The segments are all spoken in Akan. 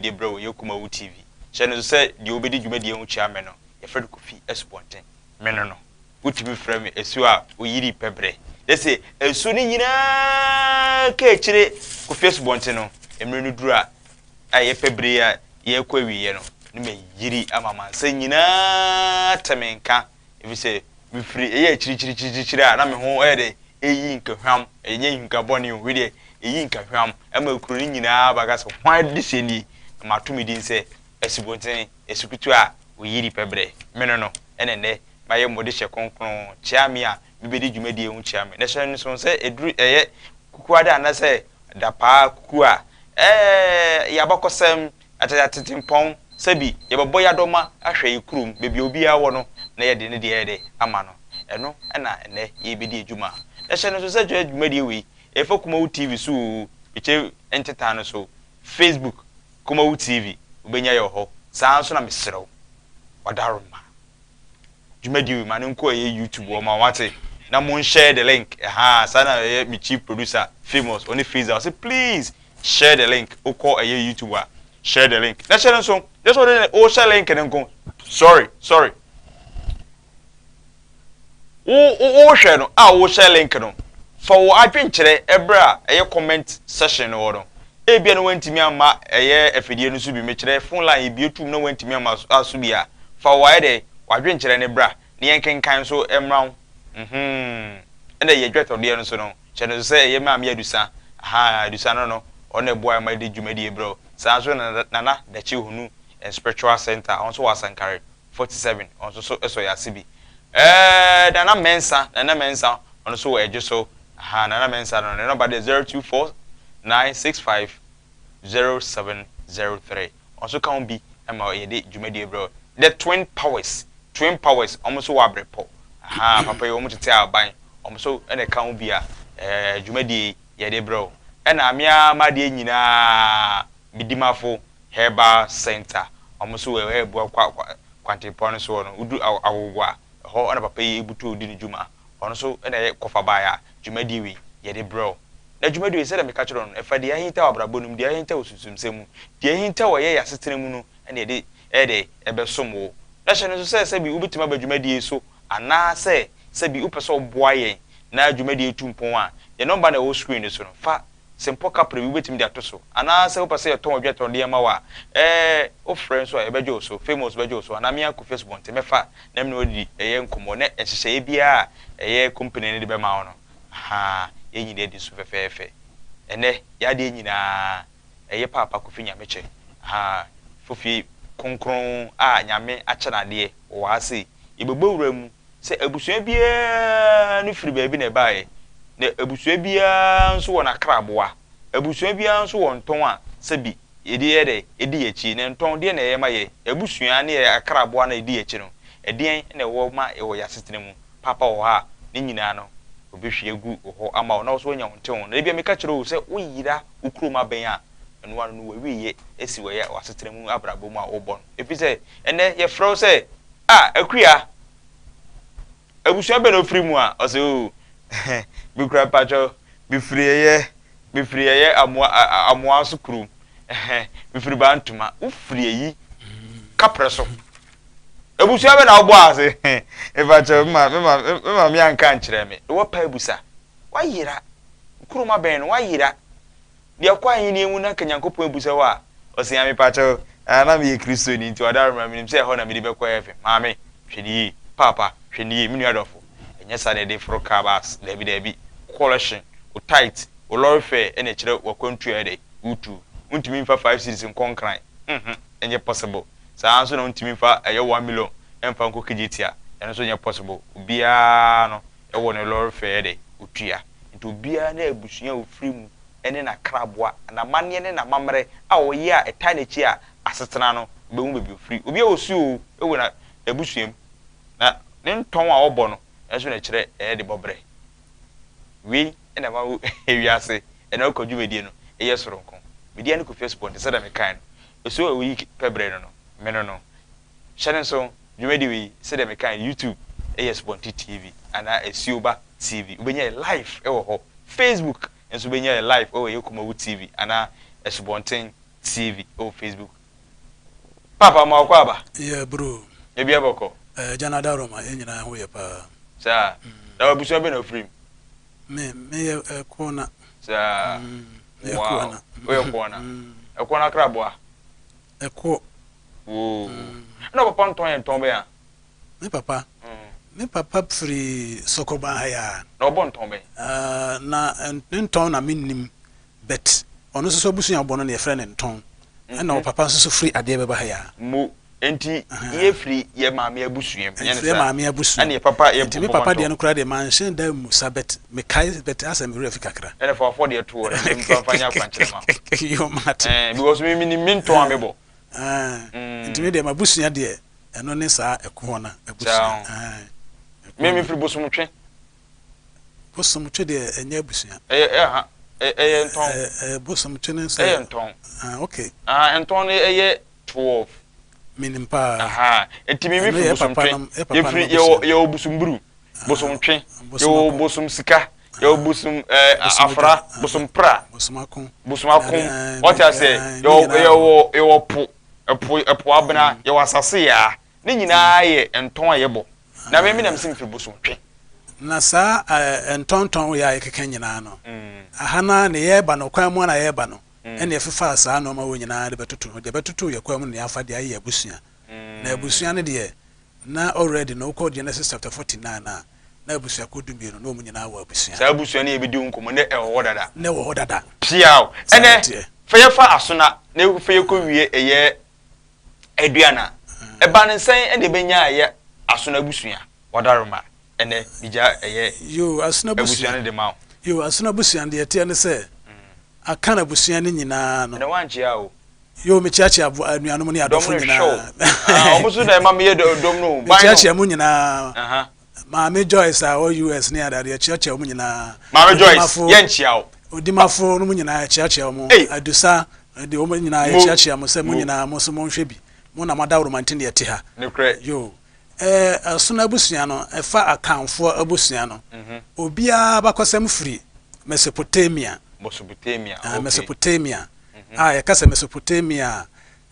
De brɛ wo yɛ Kumawu TV. Hyɛ no nso sɛ deɛ wobɛdi dwumadie ho kyia me no, yɛfrɛ no Kofi Asubɔnten. Me no no, wotumi frɛ me Asuo a ɔyiri pɛ berɛ. Kyerɛ sɛ asuo no nyinaa ka akyire Kofi Asubɔnten no, mmerɛ no duru a, a ɛyɛ pɛ berɛ yi a yɛrekɔ awieɛ no, na mayiri ama amansan nyinaa ate me nka. Ɛfiri sɛ mefiri ɛyɛ akyirikyirikyirikyiri a na me ho yɛ dɛ, ɛyi nka hwam, ɛnyɛ nka bɔne o, wei deɛ ɛyi nka hwam ma kuro no nyinaa ba ka sɛ, Hwan adehyeɛ nie? Na mato me din sɛ Asubɔnten Asukutu a Ɔyiri Pɛ Berɛ. Me no no, ɛna ɛnnɛ mayɛ mo dehyɛ kronkron, kyea me a mebɛdi dwumadie ho kyea me. Na hyɛ no nso sɛ ɛduru ɛyɛ kukuada anaasɛ dapaa kuku a, ɛɛ yɛ abakɔsɛm Atetetempɔn, sɛbi yɛbɛbɔ yadɔma ahwɛ yɛ kurom, baabi a obiara wɔ no, na yɛde ne deɛ ayɛ dɛ ama no. Ɛno na ɛnnɛ yɛrebɛdi adwuma. Na hyɛ no nso sɛ dwa dwumadie wei, ɛfa Kumawu TV so oo, mekyɛ ntetaa no so, Facebook, Kumawu TV, wobɛnya yɛ wɔ hɔ. Saa ara nso na mesrɛ wo, Wadaroma. Dwumadie wei ma no nkɔ ɛyɛ YouTube hɔ ma wate na mo nshare the link ɛhaa saa na ɛyɛ me chief producer Famous ɔne Faisal ɔse please share the link wokɔ ɛyɛ YouTube a share the link na hyɛ no nso just ɔde wo share link no nko sorry sorry wo wo hwɛ no a wo share link no fa wo adwenkyerɛ ɛberɛ a ɛyɛ comment section no hɔ no Ebia na woantumi amma ɛyɛ afidie no so bi, mekyerɛ phone line yɛbue toom na woantumi amma so bi a, fa wo ayɛ dɛ, w'adwenkyerɛ no bra na yɛnkenkan nso mmra wo. Mhmm. Ɛna yɛ dwɛtɔdeɛ no nso no, hyɛ no nso sɛ ɛyɛ Maame Adusa, ahaa, Adusa no no, ɔno na ɛboa yɛn ma yɛde dwumadie brɛ wo. Saa nso na Nana Dakyi Honu and Spiritual Centre, ɔno nso wɔ Asankare 47, ɔno nso so sɔ yɛn ase bi. Ɛɛɛ Nana Mensah, Nana Mensah, ɔno nso wɔ Ɛdwe so. Ahaa, Nana Mensah no, ne nɔmba deɛ 0249650703. Ɔno nso ka ho bi ma yɛde dwumadie brɛ wo. The Twin Powers, Twin Powers, wɔn nso wɔ Abrepɔ. Ahaa, papa yi wɔn tete aban, wɔn nso na ɛka ho bi a ɛɛ dwumadie yi yɛde brɛ wo. Ɛna me ara m'adeɛ nyinaa, Medimafo Herbal Centre, wɔn nso wɔ ɛyɛ Bua kwa kwa kwantempɔn no soɔ no, woduru Awo Agogo a, ɛhɔ na papa yi butuo di ne dwuma. Ɔno nso na ɛyɛ kɔfa baeɛ a dwumadie wei yɛde brɛ wo. Na dwumadie wei sɛdeɛ meka kyerɛɛ wo no, ɛfa deɛ ahinta wɔ abrabɔ no mu, deɛ ahinta wɔ sunsumsɛm mu, deɛ ahinta wɔ ɛyɛ yɛn asetena mu no na yɛde ɛyɛ dɛ ɛbɛsom wo. Na hyɛ no nso sɛ sɛbi wobɛtumi aba dwumadie yi so anaasɛ sɛbi wopɛ sɛ woboa yɛn na dwumadie yi tu mpɔn a, yɛn nɔmba na ɛwɔ screen no so no, fa Sempɔ kaprɛ bi wobɛtumi de ato so. Anaa sɛ wopɛ sɛ yɛtɔn dwetɔndeɛ ma wo a, ɛɛ wofrɛ nso a yɛbɛgye wo so, Famous bɛgye wo so, anaa me ara Kofi Asubɔnten mɛfa na me ne wo adi ɛyɛ nkɔmmɔ na nhyehyɛeɛ biara a ɛyɛ company no de bɛma wo no, ahaa, yɛn nyinaa adi so fɛfɛɛfɛ. Ɛnnɛ, yɛn adeɛ nyinaa, ɛyɛ Paapa Kofi Nyamekyɛ, ahaa, fofie kronkron a Nyame akyɛ no adeɛ wɔ ha sei, yɛbɛbɔ wura mu Sɛ abusua biara no firi baabi na ɛbaeɛ, na abusua biara nso wɔ n'akraboa. Abusua biara nso wɔ ntɔn a sɛbi yɛde yɛ dɛ, ɛdi yɛn akyi. Na ntɔn, deɛn na ɛyɛ ma yɛn? Abusua ne yɛn akraboa no a ɛdi yɛn akyi no, ɛdeɛn na ɛwɔ ma wɔ yɛn asetena mu? Paapa wɔ hɔ a, ne nyinaa no, ɔbɛhwie agu wɔ hɔ ama wo, na wo nso woanya wo nteho. Na da biara meka kyerɛ wo sɛ, woyera wo kurom abɛn a, ɛno ano no, w'awieeɛ asi wɔ w'asetena mu abrabɔ mu a wobɔ no. Ɛfiri sɛ, ɛnnɛ yɛfrɛ wo sɛ, Ah, Akua, abusua bɛn na ofiri mu a? Ɔsɛ oh, me kura mpakyɛw, mefiri ɛyɛ, mefiri ɛyɛ amoa, amoa so kurom, mefiri Bantoma. Wofiri ayi kaprɛ so. Abusua bɛn na wobɔ ase? Mpakyɛw, me ma, me ma, me maame anka ankyerɛ me. Na wapa abusa. Wayera. Kurom abɛn no, wayera. Deɛ ɔkɔ ahennie mu na nka Nyankopɔn abusa wo a, ɔse, Nyame pakyɛw, ah, na meyɛ Kristoni nti ɔdaroma menim sɛ ɛhɔ na mede bɛkɔ heaven. Maame, hwɛ no yie. Paapa, hwɛ no yie. Me nua dɔfo, ɛnyɛ saa na yɛde foro car bus, daabi daabi. Wo kɔlɛhyen, wo tithe, wo lɔre fare ɛna ɛkyerɛ w'akwantuo a ɛyɛ dɛ, wotu. Wontumi mfa 5 cedis nkɔ Nkran, nhmm, ɛnyɛ possible. Saa ara nso na wontumi mfa ɛyɛ 1 million ɛmfa nkɔ Kejetia, ɛno nso nyɛ possible. Obiara no wɔ ne lɔre fare ɛyɛ dɛ, otua. Nti obiara ne abusua a ofiri mu ne n'akraboa, n'amanneɛ ne n'amammerɛ a ɔyɛ a ɛtaa n'akyi a asetena no wobɛhu baabi ɔfiri. Obi a ɔsi oo wɔ n'abusua mu, na ne ntɔn a ɔbɔ no nso na ɛkyerɛ ɛyɛ de bɔberɛ. Wei na ɛma wiase ɛna ɔkɔ dwumadie no yɛ soronko. Media ne Kofi Asupɔnten sɛdeɛ mekae no, ɛsuo a woyi pɛbrɛ no no, me no no. Hyɛ no nso, dwumadie wei sɛdeɛ mekae no YouTube yɛ Asupɔnten TV anaa Asuoba TV. Wobɛnya yɛ live wɔ hɔ. Facebook nso bɛnya yɛ live wɔ yɛ Kumawu TV anaa Asubɔnten. TV ɛwɔ Facebook. Papa ma ɔkɔ aba. Yɛ bro. Ebi abɔkɔ. Ɛɛ Jana Daroma yɛn nyinaa ho yɛ paa. Saa. Na abusua bɛ na ofiri mu. Me yɛ Ɛkoɔna. Saa. Me yɛ Koɔna. Woyɛ Koɔna. Ɛkoɔna kraboa. Ɛkoɔ. Woo. Ɛna papa ntɔn yɛ ntɔn bɛn a? Me papa. Me papa firi Sɔkɔban ha yi ara. Na ɔbɔ ntɔn bɛn? Na ne ntɔn na mennim but ɔno nso so abusua a ɔbɔ no na yɛfrɛ no ntɔn. Ɛna ɔpapa nso so firi adeɛ bɛba ha yi ara. Mo nti yɛ firi yɛ maame abusua mu, nyɛ ne Ɛfiri yɛ saa? maame abusua Ɛna mu. yɛ papa yɛ Nti me bɔ papa ntɔn. deɛ no koraa deɛ manhyɛ da mmusa but mekae but asɛ me werɛ afi kakra. Ɛna fa w'afɔdeɛ to hɔ na memfa mfa nyɛ akwankyerɛ ma wo. Yoo mate. Ɛɛ because me menim me ntɔn a mebɔ. Ɛɛ nti me deɛ m'abusua deɛ ɛno ne saa Ɛkoɔna abusua. Saa. Ɛɛ Me Ɛkoɔna. mefiri Bosomtwe. Bosomtwe deɛ ɛnyɛ abusua. Ɛyɛ ɛha ɛyɛ ntɔn. Ɛɛ Bosomtwe ne sɛ. Ɛyɛ ntɔn. Ah okay. Ah ntɔn no ɛyɛ 12. Menim paa. Aha nti me Ɛno mefiri yɛ papa Bosomtwe. nom yɛ papa nom Yɛfiri yɛwɔ abusua. yɛwɔ Bosomburu, Bosomtwe, Bosom yɛwɔ Bosom sika, yɛwɔ Bosom ɛɛ Bosom Afra, agya. Bosom pra, Bosom ako. Bosom akom. Ɛɛ Wɔte aseɛ? ne Yɛwɔ nyinaa wɔ hɔ. yɛwɔ yɛwɔ po ɛpo ɛpo abena, yɛwɔ asase yaa. Ne nyinaa yɛ ntɔn a yɛbɔ. Na me me na mese mefiri Bosomtwe. Na saa ɛɛ ntɔntɔn wei a yɛkeka nyinaa no, aha no ara na yɛreba no, kwan mu ara na yɛreba no, ɛna yɛfefaa saa nnoɔma wei nyinaa de bɛtoto ho. Deɛ bɛtotoo yɛn kwan mu no na yɛafa de ayɛ yɛn abusua. Na abusua no deɛ, na already no wokɔ Genesis chapter 49 a, na abusuakuo dumienu, na wɔn nyinaa wɔ abusua. Saa abusua no yɛbɛdi ho nkɔmmɔ, na ɛwɔ hɔ dada. Na ɛwɔ hɔ dada. Piaw! Saa na Ɛnɛ, ɛteɛ. fa yɛfa Asona na fa yɛkɔwie ɛyɛ Aduana. Ɛbaa no sɛn na ɛbɛnyaa ɛyɛ Asona abusua? Wadaroma, ɛnɛ megya ɛyɛ Yoo, Asona abusua abusua. no de ma wo. Yoo, Asona abusua no deɛ ɛteɛ ne sɛ, Akan abusua no nyinaa no. Ɛnɛ woankyea o. Yoo, mekyeakyea abo anuanom ne Dɔm adɔfo no hwɛ wo. nyinaa. Ah, wɔn nso na ɛma meyɛ dɔm no o. Ban no. Mekyeakyea mo nyinaa. Aha. Maame Joyce a ɔwɔ US ne adeade, yɛkyeakyea wɔn nyinaa. Maame Joyce, Odimafo, yɛnkyea wo. Odimafo no mo nyinaa yɛkyeakyea wɔn. Ei! Adusa, de wɔn nyinaa Mo, yɛkyeakyea mo sɛ mo mo. nyinaa mo nso monhwɛ bi. Mo na moadaworoma nti na yɛte ha. Nokorɛ. Yoo. Ɛɛ, Ɛsono abusua no, ɛfa Akanfoɔ abusua no, obiara abakɔsɛm firi Mesopotamia. Mesopotamia, Ah, okay. Mesopotamia. A yɛka sɛ Mesopotamia a,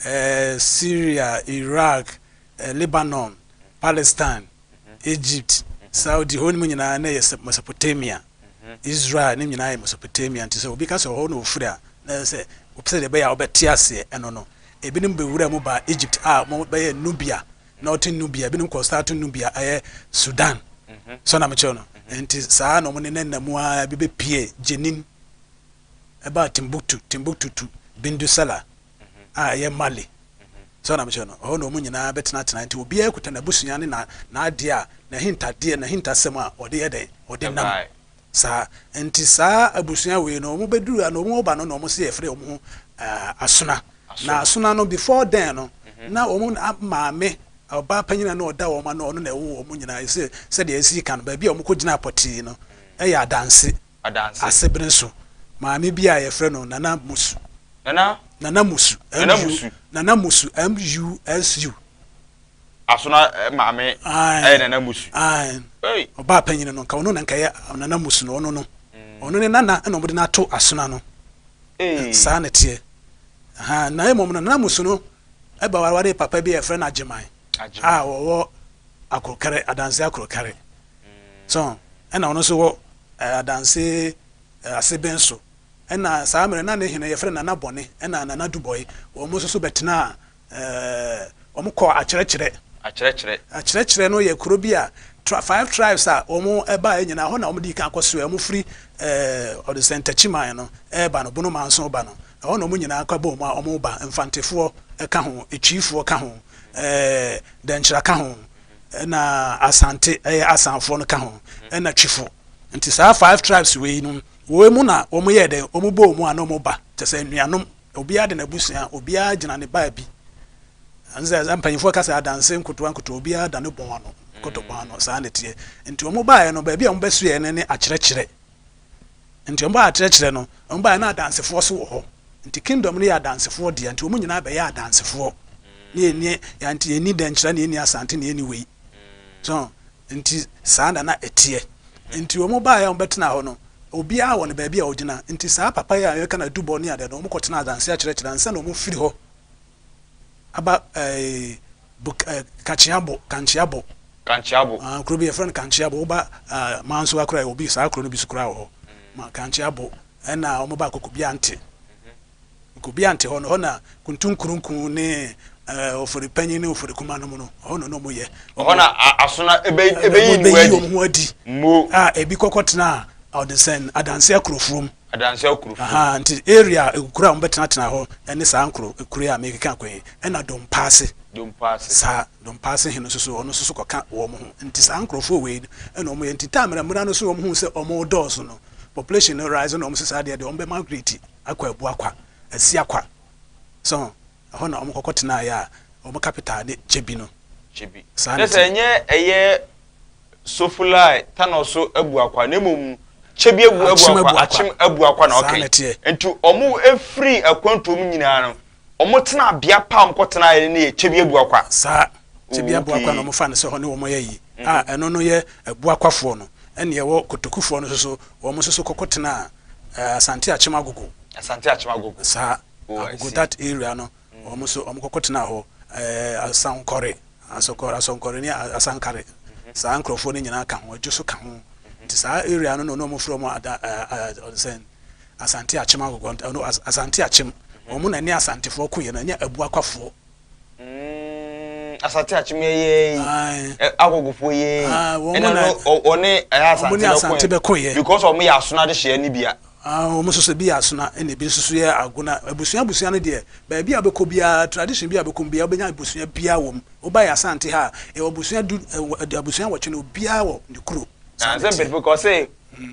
ɛɛ, Syria, Iraq, ɛɛ, Lebanon, Palestine, Egypt, Saudi, hɔ nom nyinaa na ɛyɛ Mesopotamia. Israel ne nyinaa yɛ Mesopotamia. Nti sɛ obi ka sɛ ɔhɔ na ofiri a, na ɛyɛ sɛ sɛdeɛ ɛbɛyɛ a wobɛte aseɛ ɛno no. Ebinom bɛwura mu baa Egypt a wɔbɛyɛ Nubia, Northern Nubia, ebinom kɔ Southern Nubia, ɛyɛ Sudan. So na mekyerɛ no. Nti saa na wɔn nenam mu ara bi bɛpie Jenin, ɛbaa Timbuktu, Timbuktu to Bindusala a ɛyɛ Mali. So na mekyerɛ no. Ɛhɔ na wɔn nyinaa bɛtenatena. Nti obiara kuta n'abusua ne n'adeɛ a, n'ahintadeɛ, n'ahintasɛm a ɔde yɛ dɛn? Ɔde nam. Ɛbae. Saa. Nti saa abusua wei no, wɔn bɛduru a na wɔn ba no na wɔn se yɛfrɛ wɔn ho Asona. Na Asona. Asona no, before then no, na wɔn maame, ɔbaa panyin a na ɔda wɔn ano, ɔno na ɛwoo wɔn nyinaa. Sɛ sɛdeɛ ɛsi ka no, baabi a wɔkɔgyinaa pɔtee no yɛ Adanse, Adanse. Asebene so. Maame bi a yɛfrɛ no Nana Musu. Nana? Nana Musu, Nana M-U, Musu. Nana Musu, M-U-S-U. Asona maame Ae. ɛyɛ Nana Musu. Ae. Ei. Ɔbaa panyin no, nka ɔno na nka ɛyɛ Nana Musu no, ɔno no. Ɔno ne nana na wɔde no ato Asona no. Ei. Saa na ɛteɛ. Ahaa, na mmom no, Nana Musu no bɛwaree papa bi a yɛfrɛ no Agyeman Agyeman. a ɔwɔ Akorokɛrɛ, Adanse Akorokɛrɛ. So, ɛna ɔno nso wɔ Adanse Asebenso. Ɛna saa mmerɛ na ne hene yɛfrɛ no Nana Bɔne ɛna Nana Dubɔe. Wɔn nso so bɛtenaa ɛɛ wɔn kɔɔ Akyerɛkyerɛ. Akyerɛkyerɛ. Akyerɛkyerɛ no yɛ kuro bi a five tribes a wɔn baeɛ nyinaa hɔ na wɔn dii kan kɔsoɛ. Wɔn firi ɛɛ ɔde sɛ Ntakyiman no ɛreba no, Bono Manso ba no, ɛhɔ na wɔn nyinaa kɔbɔɔ mu a wɔn ba. Mfantefoɔ ka ho, Etwifoɔ ka ho, ɛɛ Dɛnkyira ka ho, ɛna Asante ɛyɛ Asanfoɔ no ka ho, ɛna Twifo. Nti saa five tribes wei no, wei mu na wɔn yɛɛ dɛn, wɔn bɔɔ mu a na wɔn ba, kyerɛ sɛ anuanom, obiara de n'abusua, obiara gyina ne baabi. Ɛne sɛ mpanyinfoɔ ka sɛ adanse nkotoa nkotoa, obiara da ne bɔn ano, kɔtɔ bɔn ano, saa na ɛteɛ. Nti wɔn baeɛ no, baabi a wɔn bɛsoɛɛ no ne akyerɛkyerɛ. Nti wɔn baa akyerɛkyerɛ no, wɔn baeɛ na adansefoɔ so wɔ hɔ. Nti kingdom no yɛ adansefoɔ dea, nti wɔn nyinaa bɛyɛ adansefoɔ. Ne yɛnni, nti yɛnni dɛnkyerɛ, ne yɛnni asante, ne yɛnni wei. So, nti saa na na ɛteɛ. Nti wɔn baeɛ a wɔbɛtena hɔ no, Obiara wɔ ne baabi a ɔgyina. Nti saa papa yi a yɛka no adubɔ ne adeɛ no, wɔn kɔtena adanse akyerɛkyerɛ ansa na wɔn firi hɔ aba ɛɛ buk ɛɛ Kakyeabo, Kankyeabo. Kankyeabo. Ah, kuro bi yɛfrɛ no Kankyeabo. Woba ah, Mansoa koraa yɛwɔ bi saa kuro no bi so koraa wɔ hɔ. Ma Kankyeabo ɛna wɔn ba Kokobiante. Kokobiante hɔ no, hɔ na Kuntunkurunku ne ɛɛ Ofori Panyin ne Ofori Kuma nom no, ɛhɔ na na wɔn yɛ. Ɛhɔ na asona ebe ebeyi ne Wɔbɛyi wɔn ho adi. Mo. A ebi kɔkɔ tena ɔde adanse akurofuom. Adanse akurofuom. Aha, nti area ekuro a wɔbɛtenatena hɔ ɛne saa nkuro ekuro a mekeka kɔ yi ɛna Dompaase. Dompaase. Saa Dompaase hene nso so ɔno nso so kɔka wɔn ho. Nti saa nkurɔfoɔ wei ɛna wɔn yɛ. Nti time na mmira no so wɔn hu sɛ wɔn dɔɔso no, population no rise na wɔn sɛ saa deɛ deɛ wɔn bɛ migrate akɔ Abuakwa, Asiakwa. So ɛhɔ na wɔn kɔkɔ tenaeɛ a wɔn capital ne Kyebi no. Kyebi. Saa Ne na sɛ ɛteɛ. ɛnyɛ ɛyɛ Sofulai Tanoso Abuakwa na mmom Kyebi abu Akyem Abuakwa Abuakwa. Akyem Abuakwa na Saa ɔka na ɛteɛ. Nti wɔn efiri akwantuom nyinaa no, wɔn tena bea pa a wɔn kɔ tenaeɛ no yɛ Kyebi Abuakwa. Saa Kyebi Oh, Abuakwa na okay. wɔn fa no sɛ hɔ ne wɔn yɛ yi a ɛno no yɛ Abuakwafoɔ no. Ɛna ɛwɔ Kotokufoɔ no nso so wɔn nso so kɔkɔ tena Asante Akyem Agogo. Asante Akyem Agogo. Saa Oh, I Agogo see. that area no wɔn nso wɔn kɔkɔ tena hɔ Asankɔre Asɔkɔre Asɔnkɔre ne Asankare saa nkurɔfoɔ no nyinaa ka ho Adwo so ka ho. Nti saa area no na ɔno wɔn frɛ wɔn ada ɛɛ ɔde sɛn Asante Akyem Agogo ɔno Asante Akyem wɔn na ne Asantefoɔ ko yɛ no ɛnyɛ Abuakwafoɔ. Asante Akyem yɛ yɛ yi Agogofoɔ yɛ yi wɔn ɛna na no ɔne ɛyɛ wɔn ne Asante Asante bɛko bɛko yɛ. because wɔn yɛ asona de hyɛ ne bia. Ah, wɔn nso so ebi yɛ asona ɛna ebi nso so yɛ agona. Abusua abusua no deɛ baabi a wobɛkɔ biara tradition bi a wobɛkɔ mu biara wobɛnya abusua biara wɔ mu. Woba yɛ Asante ha a yɛwɔ abusua du ɛwɔ abusua 8 no obiara wɔ ne kuro. Saa Na na nsɛ ɛteɛ. mpanyinfoɔ kɔ sɛ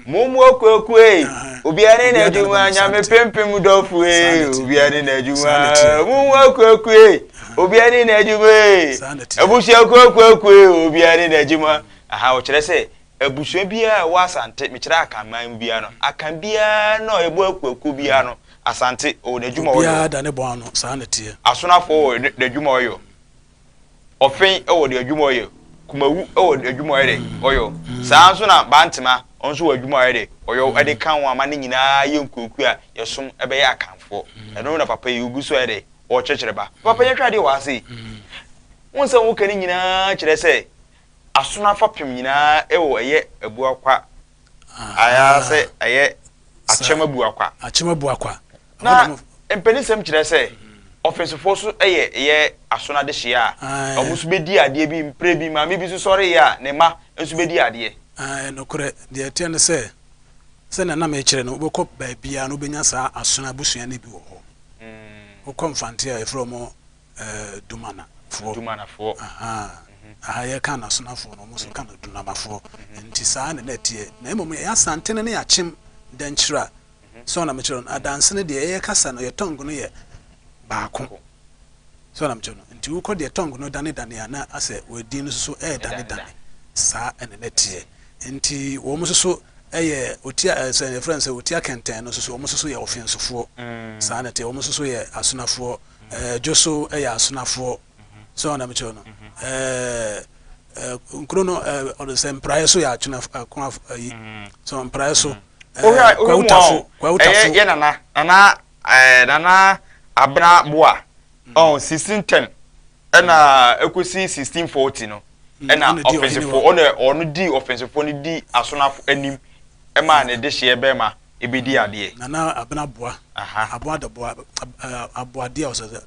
mo mu okuokuo yi obiara ne Obiara da ne n'adwuma bɔne saa na nyame ɛteɛ. pempem dɔfo Saa yi na ɛteɛ. obiara ne Saa na n'adwuma ɛteɛ. mo mu okuokuo yi obiara ne n'adwuma yi Saa na ɛteɛ. abusua kuokuokuo yi obiara ne n'adwuma. Aha ɔkyerɛ sɛ abusua biara a ɛwɔ Asante mekyerɛ Akanman mu biara no Akan biara na ɛbɔ akuokuo biara no Asante ɔwɔ n'adwuma ɔyɔ. Obiara da ne bɔn ano saa na ɛteɛ. Asonafoɔ wɔ n'adwuma ɔyɔ. Ɔfen wɔ deɛ adwuma ɔyɛ. Kumawu wɔ adwuma ɔyɛ dɛ ɔyɔ. Saa nso na Bantema ɔno nso wɔ adwuma ɔyɛ dɛ ɔyɔ ɛde ka ho ama ne nyinaa yɛ nkuokuo a yɛsom ɛbɛyɛ Akanfoɔ. Ɛno na papa yi ogu so ɔyɛ dɛ ɔrekyerɛkyerɛ ba. Papa yɛnhwɛ adeɛ wɔ ha sei. Wohu sɛ woka ne nyinaa kyerɛ sɛ asono afapem nyinaa ɛwɔ ɛyɛ Abuakwa anaasɛ ɛyɛ Akyem Abuakwa. Akyem Abuakwa. Na mpanisɛm kyerɛ sɛ ɔfensofoɔ so yɛ yɛ asono adehyeɛ a wɔn nso bɛdi adeɛ bi mprɛ bi maame bi nso sɔreeɛ a ne mma nso bɛdi adeɛ. Ɛyɛ nokorɛ. Deɛ ɛteɛ ne sɛ, sɛdeɛ na merekyerɛ no, wobɛkɔ baabiara no wobɛnya saa asono abusua no bi wɔ hɔ. Wokɔ Mfante a yɛfrɛ wɔn Dumanafoɔ. Dumanafoɔ. Ahaa. Aha yɛka no Asonafoɔ no, wɔn nso ka no Dunamafoɔ. Nti saa na na ɛteɛ. Na mmom yɛn Asante no ne Akyem Dankyira So na mekyerɛ no? Adanse no deɛ yɛyɛ kasa no yɛ tongue no yɛ baako. So na mekyerɛ no? Nti wokɔ deɛ tongue no dane dane a na asɛ wɔ din no nso so ɛredane dane. Saa ɛna na ɛteɛ. Nti wɔn nso so ɛyɛ otia ɛɛ sɛ yɛfrɛ no sɛ otia kɛntɛn no nso so wɔn nso so yɛ ɔfensofoɔ. Saa na ɛteɛ. Wɔn nso so yɛ asonafoɔ. Ɛɛ dwoso ɛyɛ asonafoɔ. So na mekyerɛ no? Ɛɛ nkuro no ɛɛ ɔde sɛ mpraeɛ so yɛ atwena akoa ayi. So mpraeɛ so. Wohwɛ wohwɛ mu a Kwawutafo Kwawutafo. ɛyɛ yɛ nana nana ɛɛ nana Abena Boa ɔn 1610 ɛna ekosi 1640 no ɛna ɔna di ɔhene ɔfɛnsifo wɔ. ɔna ɔno di ɔfɛnsifo no di asonafo anim ɛma ne dehyeɛ bɛrima ebedi adeɛ. Nana Abena Boa. Aha. Aboa da Boa Aboadeɛ a ɔsɛ sɛ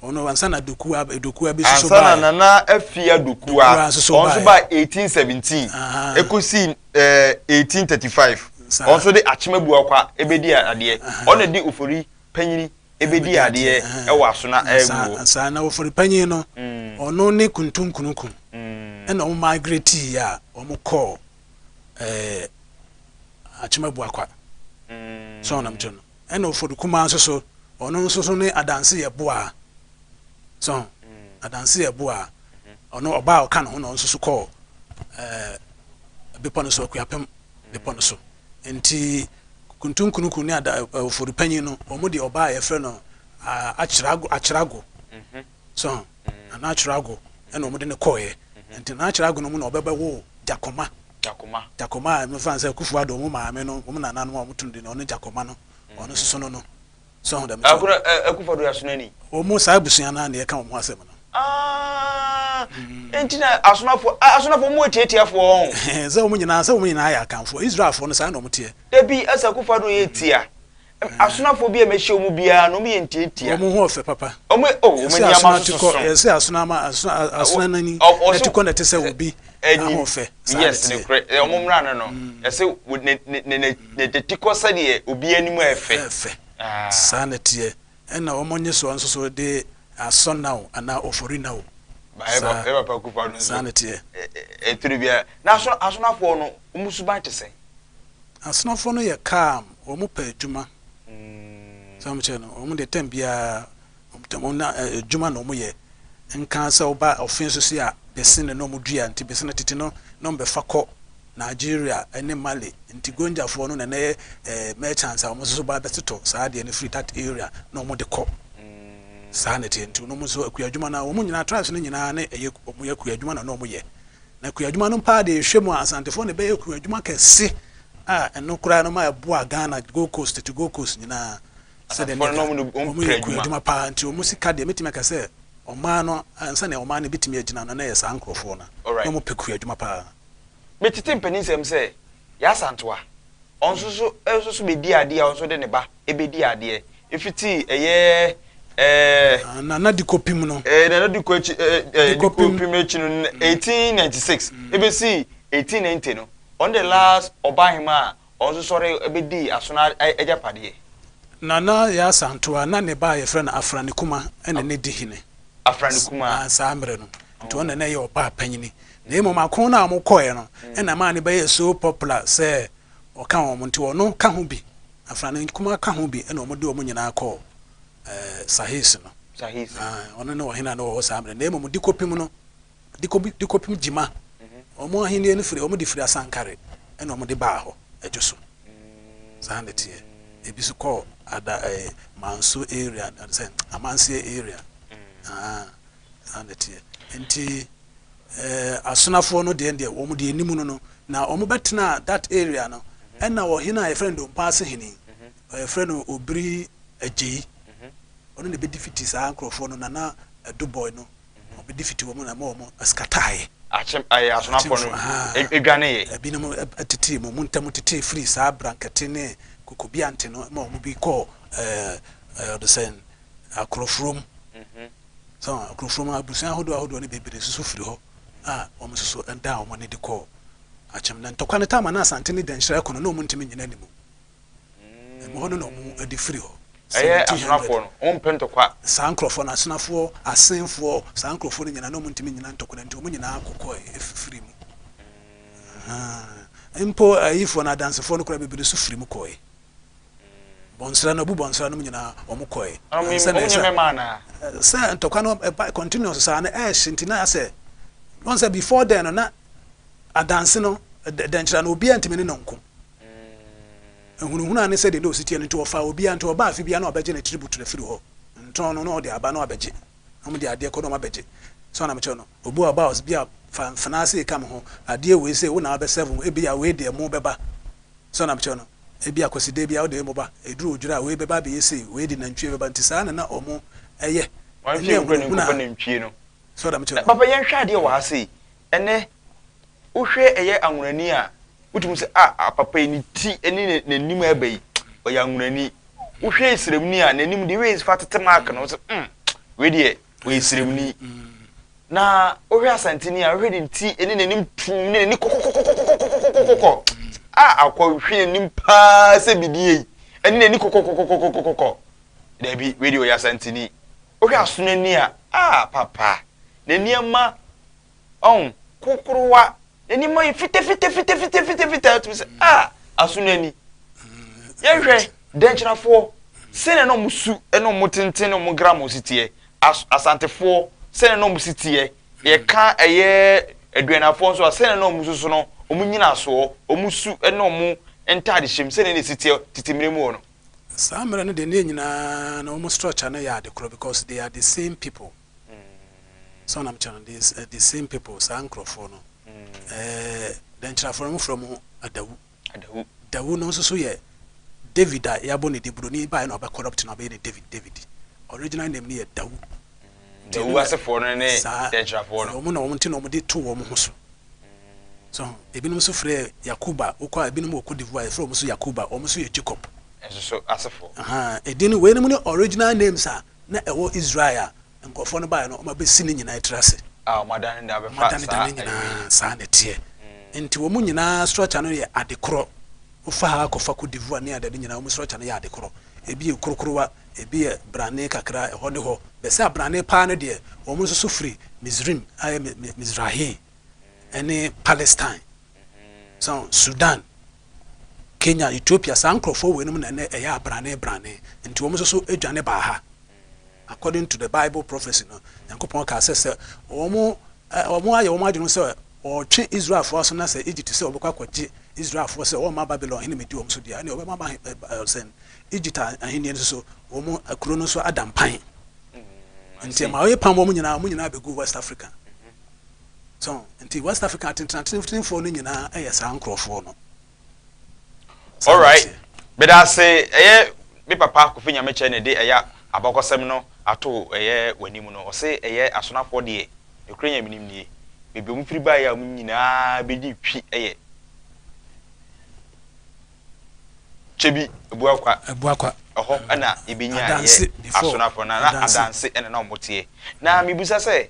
ɔno ansa na Dokua Dokua bi soso Ansa na baeɛ. Nana Afia Dokua Dokua nso so ɔno nso baeɛ. baa 1817 ekosi 1835 ɔno nso de Akyem Abuakwa ebedi adeɛ. Ɔno na di Ofori Panyini ebedi adeɛ ɛwɔ Asona ɛgu hɔ. Saa na Ofori Panyin no ɔno ne Kuntunkununku ɛna wɔn migrate yɛ a wɔn kɔɔ ɛɛ Akyem Abuakwa. So ɔnam kyerɛ no. Ɛna Ofori Kumaa nso so ɔno nso so ne Adanse yɛ Boa. So Adanse yɛ Boa. Ɔno ɔbaa a ɔka ne ho na ɔno nso so kɔɔ ɛɛ bepɔ no so Akuapem bepɔ no so. Nti Kuntunkununku ne ada Ofori Panyin no wɔn de ɔbaa a yɛfrɛ no Akyerago Akyerago. So Nana Akyerago ɛna wɔn de no kɔɔɛ. Nti Nana Akyerago no mu na ɔbɛbɛwo Gyakoma. Gyakoma. Gyakoma a mefa no sɛ Akufo Addo wɔn maame no, wɔn nananom a wɔto no din no, ɔno Gyakoma no, ɔno nso so no no. So ahu dɛm kyerɛ no? Akuna Akufo Addo yɛ Asonani. Wɔn saa abusua no ara na yɛka wɔn ho asɛm no. Ah, enti na Asonafoɔ, ah, Asonafoɔ wɔn atiatiafoɔ wɔn. Sɛ wɔn nyinaa, sɛ wɔn nyinaa yɛ Akanfoɔ. Israelfoɔ no saa na wɔn teɛ. Dabi, ɛsɛ Akufo Addo yɛ tia. Asonafoɔ bi a mɛhyia wɔn biara no, wɔn yɛ ntiatia. Wɔn ho ɔfɛ papa. Wɔn yɛ, oh, wɔn Yɛse ani ama asono so atikɔ, soso. yɛse asono ama, asono, asono n'ani, n'atikɔ na ɛte sɛ obi ahoɔfɛ. Saa na Yes, ɛteɛ. nokorɛ, wɔn mmra no no, yɛse ne, ne, ne, ne, n'atikɔ sɛdeɛ obi anim yɛ fɛ. Ɛfɛ. Saa na ɛteɛ. Ɛna wɔn nyesoa nso so de asɔnaw anaa oforinaw. Saa, Yɛ papa Akufo Addo nso, saa na ɛteɛ. ɛtoro biara. Na aso, asonafoɔ no, wɔn suban te sɛn? Asonafoɔ no yɛ calm, wɔn pɛ adwuma. Sɛ wɔn kyerɛ no, wɔn deɛ tɛm biara, wɔn na adwuma na wɔn yɛ. Nka sɛ woba ɔfe nso so a, bese na na wɔn dua, nti bese no tete no na wɔn bɛfa kɔ Nigeria ne Mali. Nti Gonjafoɔ no na na ɛyɛ merchants a wɔn nso so ba bɛtotɔ saa adeɛ no firi that area na wɔn de kɔ. Saa na ɛteɛ. Nti wɔn nso akua adwuma no, wɔn nyinaa tribes no nyinaa ne ɛyɛ wɔn yɛ akua adwuma na na wɔn yɛ. Na kuadwuma no paa deɛ yɛhwɛ mu a, Asantefoɔ na ɛbɛyɛ kuadwuma kɛse a ɛno koraa no ma ɛboa Ghana, Gold Coast, tete Gold Coast nyinaa. Sɛdeɛ Asantefoɔ no meka, na wɔn wɔn yɛ pɛ adwuma. kuadwuma paa nti wɔn sika deɛ mɛtumi aka sɛ ɔman no ansa na ɔman no bɛtumi agyina no na ɛyɛ saa nkorɔfoɔ no. Na wɔn pɛ kuadwuma paa. Metete mpaninsɛm sɛ Yaa Asantewaa Ɔnso so nso so bɛdi adeɛ a ɔnso de ne ba bɛdi adeɛ. Ɛfiti ɛyɛ ɛɛ. Nana Dikopim no. Ɛɛ Nana Diko akyi ɛɛ ɛɛ Dikopim akyi no 1896 ɛbɛsi 1890 no ɔno de last ɔbaahemaa a ɔnso sɔre bɛdii Asono agyapadeɛ. Nana Yaa Asantewaa na ne ba a yɛfrɛ no Afrane Kuma na na ɛdi hene. Afrane Kuma. Saa mmerɛ no. Nti ɔno na na ɛyɛ ɔbaa panyini. Na mmom ako no a wɔkɔeɛ no na ɛmaa no bɛyɛɛ so popular sɛ ɔka wɔn nti ɔno ka ho bi, Afrane Nkrumah ka ho bi na wɔde wɔn nyinaa kɔɔ Sahis no. Sahis. Ɔno ne ɔhene a na ɔwɔ hɔ saa mmerɛ no. Na mmom Dikopim no, Dikopim Gyima, wɔn ahennie no firi, wɔde firi Asankare na wɔde baa hɔ, Adwo so. Saa na ɛteɛ. Ebi nso kɔɔ Ada ɛɛ Manso area, sɛ Amanseɛ area. Saa na ɛteɛ. Nti eh, Asonafoɔ no deɛ deɛ wɔn deɛ anim no no, na wɔn bɛtenaa that area no, ɛna ɔhene a yɛfrɛ no Dompaase hene, yɛfrɛ no Obiri Agyei, ɔno na ɛbɛdi fiti saa nkurɔfoɔ no, Nana Adu boy no, ɔbɛdi fiti wɔn na ɛma wɔn skataaeɛ. Akyem, ɛyɛ Asonafoɔ no ɛdwaneeɛ. Ebinom tetee mu, wɔn ntam tetee firii saa Brankɛte ne Kokobiante no ma wɔn bi kɔɔ ɛɛ ɔde sɛn Akorɔfurom. So nkurɔfoɔ mu abusua ahodoɔ ahodoɔ no bebree nso so firi hɔ a wɔn nso so daa wɔn ani de kɔɔ Akyem. Na ntɔkwa no taama na Asante ne Danhyira reko no na wɔn ntumi nnyina ne mu. Ɛmu hɔ no na wɔn de firi hɔ. Ɛyɛ Asonafoɔ no, wɔn mpɛ ntɔkwa. Saa nkurɔfoɔ no, Asonafoɔ, Asenfoɔ, saa nkurɔfoɔ no nyinaa na wɔn ntumi nnyina ntɔkwa no nti wɔn nyinaa kokɔe firi mu. Ahaa. Mpo ayifoɔ no, Adansefoɔ no koraa bebree nso firi mu kɔe. Bɔnsra no, Abu Bɔnsra nom nyinaa wɔn kɔe. Ansa na ɛsɛ sɛ ntɔkwa no ɛba continuous saa no ɛɛhye nti na asɛ wɔn sɛ before then no na adanse no dɛnkyerɛ no obiara ntumi ne no nko. Ehunahuna ne sɛdeɛ na osi teɛ no nti ɔfaa obiara nti ɔbaa afe biara na ɔbɛgye ne tribute no afiri hɔ. Ntɔn no na ɔde aba na wabɛgye. Na wɔde adeɛ kɔ na wɔabɛgye. So na mekyerɛ no? Obi wɔ hɔ a ɔse bia fa mfenaa sei ka me ho, adeɛ wei sei wo na wabɛ serve ebia wei deɛ mo bɛba. So na mekyerɛ no? Ebia Kwasida biara wode mo ba, ɛduru Odwira a wei bɛba abɛyɛ sei, wei de nantwie bɛba, nti saa na na wɔn yɛ. Wɔn Ɛne fie nkura ne ahunahuna nkɔfa a. nantwie no. So na mekyerɛ Na no? papa yɛnhwɛ adeɛ wɔ ha sei, ɛnɛ wohwɛ ɛyɛ anwonani a, wotumi sɛ ah ah papa yi ne ti ne n'anim a ɛba yi, ɔyɛ anwonani. Wohwɛ sremni a, n'anim deɛ wei fa tete mark no, wosɛ mm wei deɛ ɔyɛ sremni. Na wohwɛ Asanteni a, wohwɛ ne ti ne n'anim tumm ne n'ani kɔkɔkɔkɔkɔkɔkɔkɔ a akɔhwe n'anim paa sɛ bidie yi ɛne n'ani kɔkɔkɔkɔkɔkɔkɔ. Dabi, wei deɛ ɔyɛ Asanteni. Wohwɛ Asonani a, a papa, ne nneɛma ɔn kokorowa, n'anim ayɛ fitafitafitafitafita, wotumi sɛ a Asonani. Yɛnhwɛ Dɛnkyerɛfoɔ, sɛnea na wɔn su ne wɔn tenten ne wɔn grammar si teɛ. As Asantefoɔ, sɛdeɛ na wɔn si teɛ, yɛka ɛyɛ Aduanafoɔ nso a, sɛdeɛ na wɔn nso so no, wɔn nyinasoɔ, wɔn su ne wɔn ntaadehyɛm, sɛdeɛ na ɛsi teɛ tete mmerɛ mu hɔ no. Saa mmerɛ no deɛ ne yɛn nyinaa no wɔn structure no yɛ ade korɔ because they are the same people. So na mekyerɛ no, they are the same people, saa nkorɔfoɔ no. Ɛɛ. Dɛnkyerɛfoɔ no wɔfrɛ wɔn Adawu. Adawu. Dawu no nso so yɛ David a yɛabɔ ne din, buroni baeɛ na ɔbɛ corrupt no abɛyɛ no David, David. Original name no yɛ Dawu. Nti ɛno Dawu na asefoɔ no ne saa, Dɛnkyerɛfoɔ no. wɔn na wɔn nti na wɔde to wɔn ho so. So ho? Ebinom nso frɛ Yakuba, wokɔ a ebinom wɔ Cote d'Ivoire yɛfrɛ wɔn nso Yakuba, wɔn nso yɛ Jacob. Nso so asefoɔ. Ahaa, edin no, weinom ne original names a na ɛwɔ Israel a nkurɔfoɔ no baeɛ no wɔabɛsi ne nyinaa tiri ase. A wɔadane de abɛfa saa Wɔadanedane ayi wei. nyinaa, saa na ɛteɛ. Nti wɔn nyinaa structure no yɛ ade korɔ. Wofa ha kɔfa Cote d'Ivoire ne adeade nyinaa, wɔn structure no yɛ ade korɔ. Ebi yɛ korokorowa, ebi yɛ brane kakra, ɛhɔ ne hɔ. Bɛ sɛ abrane paa no deɛ, wɔn nso so firi Misrim a ɛyɛ Mizrahi ne Palestine, so Sudan, Kenya, Ethiopia, saa nkorɔfoɔ weinom na ɛnɛ ɛyɛ abrane brane. Nti wɔn nso so dwane baa ha. According to the Bible prophecy no, Nyankopɔn kaa sɛ sɛ wɔn wɔn ayɛ wɔn adwene sɛ wɔretwe Israelfoɔ aso na sɛ Egypt sɛ wɔbɛkɔ akɔgye Israelfoɔ sɛ wɔmma Babylon hene mmɛdi wɔn so deɛ, ɛnneɛ wɔbɛma ma sɛn Egypt ahennie no so wɔn kuro no nso ada mpan. Nti ɛma wɔyɛ pam wɔn nyinaa bɛgu West Africa. So nti West Africa atentenatentenefoɔ no nyinaa yɛ saa nkurɔfoɔ no. Alright, meda ase. Ɛyɛ me papa Kofi Nyamekyɛ na ɛde ɛyɛ abakɔsɛm no ato ɛyɛ w'anim no. Ɔse ɛyɛ asonafoɔ deɛ, nokorɛ Nyame nim nie, baabi a wɔn firi baeɛ a wɔn nyinaa bɛdi twi ɛyɛ Kyebi Abuakwa. Abuakwa. Ɛhɔ ɛna yɛbɛnya Adanse ɛyɛ before asonafoɔ na na Adanse. Adanse ɛna na wɔn teɛ. Na mebisa sɛ,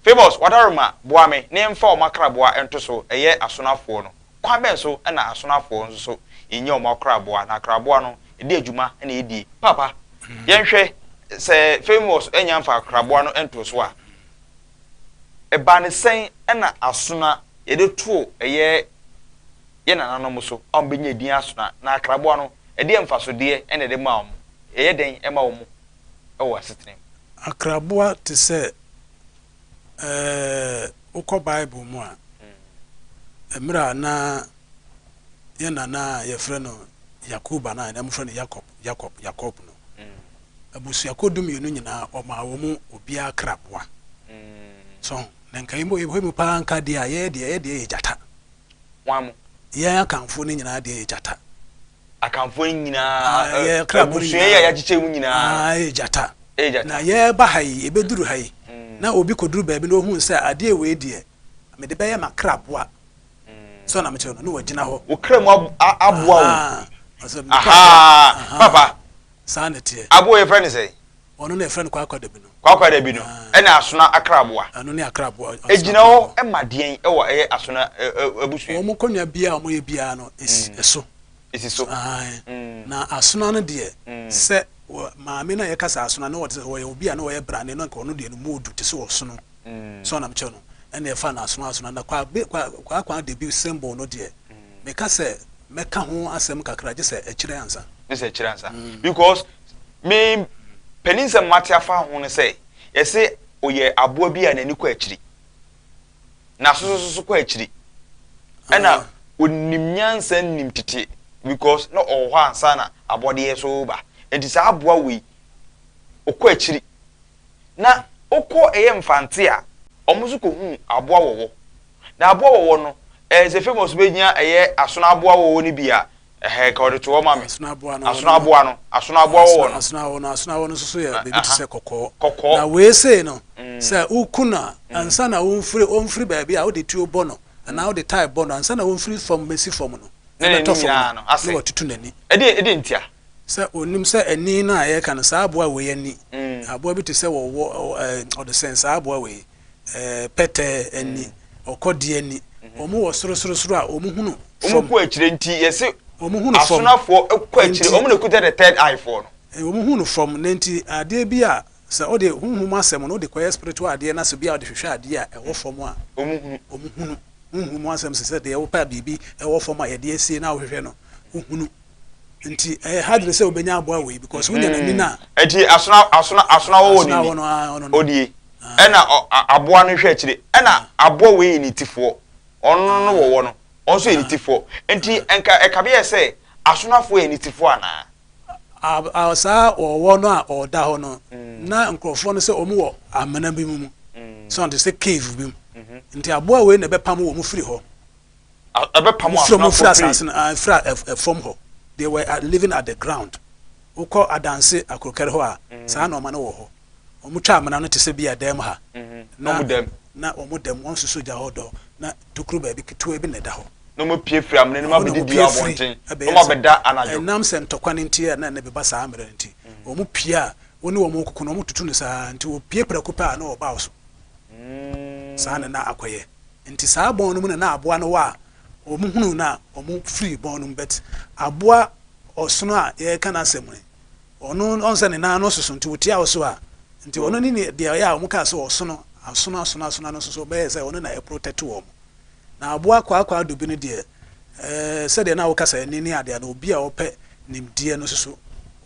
Famous, Wadaroma, boa me na yɛmfa wɔn akraboa nto so, ɛyɛ asonafoɔ no. Kwan bɛn so na asonafoɔ nso so yɛnya wɔn akraboa, na akraboa no, ɛde adwuma na ɛdie? Papa, yɛnhwɛ, sɛ Famous anya mfa akraboa no ntoo so a, ɛbaa ne sɛn na asona yɛde too ɛyɛ yɛn nananom so a wɔbɛnya din asona, na akraboa no, ɛdeɛn mfasodeɛ na ɛde maa wɔn? Ɛyɛ dɛn ma wɔn wɔ asetena mu? Akraboa te sɛ ɛɛ wokɔ Bible mu a, mmerɛ a na yɛn nana a yɛfrɛ no Yakuba no a ɛnɛ wɔfrɛ no Yakob, Yakob, Yakob no, abusuakuo dumienu nyinaa ɔmaa wɔn mu obiara kraboa. So na nka yɛn mu mu paa nka deɛ a yɛyɛ deɛ yɛyɛ deɛ yɛ gyata. Wɔn mo? Yɛn Akanfoɔ no nyinaa deɛ yɛ gyata. Akanfoɔ no nyinaa, Yɛn kraboa no abusua yi a yɛakyekyɛ mu nyinaa. Yɛ gyata. Ɛyɛ gyata. Na yɛreba ha yi, yɛbɛduru ha yi, na obi kɔduru baabi na ɔhunu sɛ adeɛ wei deɛ, mede bɛyɛ m'akraboa. So na mekyerɛ no, na wagyina hɔ. Wo kra mu aboa wo. Ɔsɛ Ahaa, papa. Saa na ɛteɛ. Aboa yɛfrɛ no sɛn? Ɔno na yɛfrɛ no kwaakwaadabi no. Kwaakwaadabi no, ɛna asona akraboa. Ɛno ne akraboa. Ɛgyina hɔ ma deɛn wɔ ɛyɛ asona abusua mu? Wɔn nkonnwa biara a wɔyɛ biara no, ɛsi ɛso. Ɛsi so. Aane. Na asona no deɛ, sɛ maame no a yɛka sɛ asona no, ɔte sɛ ɔyɛ obi a na ɔyɛ brane na nka ɔno deɛ no mu ɔdu te sɛ ɔsono. So na mekyerɛ no, ɛna yɛfa no asono asono. Na kwaakwaadabi symbol no deɛ, meka sɛ mɛka ho asɛm kakra gye sɛ akyire ansa. Gye sɛ akyire ansa. Because me panin sɛm mate afa ho no sɛ, yɛse ɔyɛ aboa bi a n'ani kɔ akyiri. N'aso nso so kɔ akyiri. Ɛna ɔnim nyansa nim tete because na ɔwɔ hɔ ansa na abɔdeɛ so ba. Nti saa aboa wei, ɔkɔ akyiri. Na wokɔ ɛyɛ Mfante a, wɔn nso kɔhuu aboa wɔwɔ. Na aboa wɔwɔ no, ɛɛ sɛ famous bɛnya ɛyɛ asono aboa wɔwɔ no bi a, ɛhɛɛ ka ɔde to hɔ ma me. Asono aboa no, Asono aboa no, asono aboa wɔwɔ no. Asono awɔ no, asono awɔ no nso so yɛ biribi te sɛ kɔkɔɔ. Kɔkɔɔ. Na wei sei no, sɛ woku no a, ansa na ɔmfiri ɔmfiri baabi a wode tuo bɔ no anaa wode tae bɔ no, ansa na ɔmfiri fam bɛsi fam no, Ne n'ani ɛbɛtɔ fam nyinaa no, no, asɛe. na watutu n'ani. Ɛdeɛn, ɛdeɛn ntia? Sɛ ɔnim sɛ ani no a yɛreka no, saa aboa wei ani, aboa bi te sɛ wɔwɔ, ɛɛ, ɔde sɛn saa aboa wei, ɛɛ, pɛtɛ ani, ɔkɔdeɛ ani, wɔn wɔ sorosorosoro a wɔn hunu Wɔn fam. kɔ akyire nti yɛse Wɔn hunu fam. asonafoɔ kɔ akyire, Nti, wɔn na ɛkuta the third eye foɔ no. Wɔn hunu fam, na nti adeɛ bi a sɛ wode honhom asɛm no wode kɔyɛ spiritual adeɛ na sɛ bi a wode hwehwɛ adeɛ a ɛwɔ fam a, Wɔn hunu. wɔn hunu. Honhom mu asɛm sɛ sɛ deɛ wopɛ biribi ɛwɔ fam a yɛde asie na wohwehwɛ no, wohunu. Nti ɛyɛ hardly sɛ wobɛnya aboa wei because wonya n'ani no a. Nti asono asono asono awɔ wɔ Asono awɔ n'ani. no aa ɔno no. Odie. Ɛna ɔ a aboa no hwɛ akyire. Ɛna aboa wei yɛ ne tifoɔ. Ɔno no wɔwɔ no. Ɔno nso yɛ ne tifoɔ. Nti nka ɛka bɛyɛ sɛ asonafoɔ yɛ ne tifoɔ anaa? A a saa ɔwɔ no a ɔda hɔ no, na nkurɔfoɔ no sɛ wɔn wɔ amena bi mu. So ɔte sɛ cave bi mu. Nti aboa wei na ɛbɛpam wɔn firi hɔ. Ɛbɛpam Wɔn firi wɔn firi asonafoɔ asase firi. no ah, firi ɛfam hɔ. They were living at the ground. Wokɔ Adanse Akrokɛre hɔ a, saa nnoɔma no wɔ hɔ. Wɔn twa amena no te sɛ bi a dan mu ha. Na Na wɔn dam. na wɔn dam, wɔn susu gya hɔ dɔ, na tokuro baabi ketewa bi na ɛda hɔ. Na wɔn apue firi amena no mu Ɛhɔ na abɛdidi wɔpue firi abɔnten. Na ɛbɛyɛ wɔn sɛ abɛda anadwo. ɛnam sɛ ntɔkwa no nti a na ɛna bɛba saa mmerɛ no nti, wɔn pue a, wo ne wɔn rekoko no, wɔtutu no saa, nti wɔpue prɛko pɛ a na wɔba wo so. Saa na na akɔyɛ. Nti saa bɔn no mu na na aboa no wɔ a wɔn hunuu no a wɔn firii bɔn no mu but aboa ɔsono a yɛreka n'asɛm yi ɔno ɔn sɛ ne nan no soso nti ɔtia wo so a nti ɔno ne deɛ ɔyɛ a wɔn kaa sɛ ɔsono asono asono asono ano soso bɛyɛ sɛ ɔno na ɛprotect wɔn na aboa kwaakwa adobi no deɛ ɛɛ sɛdeɛ na woka sɛ ɛne ne adeɛ no obi a ɔpɛ nimdeɛ no soso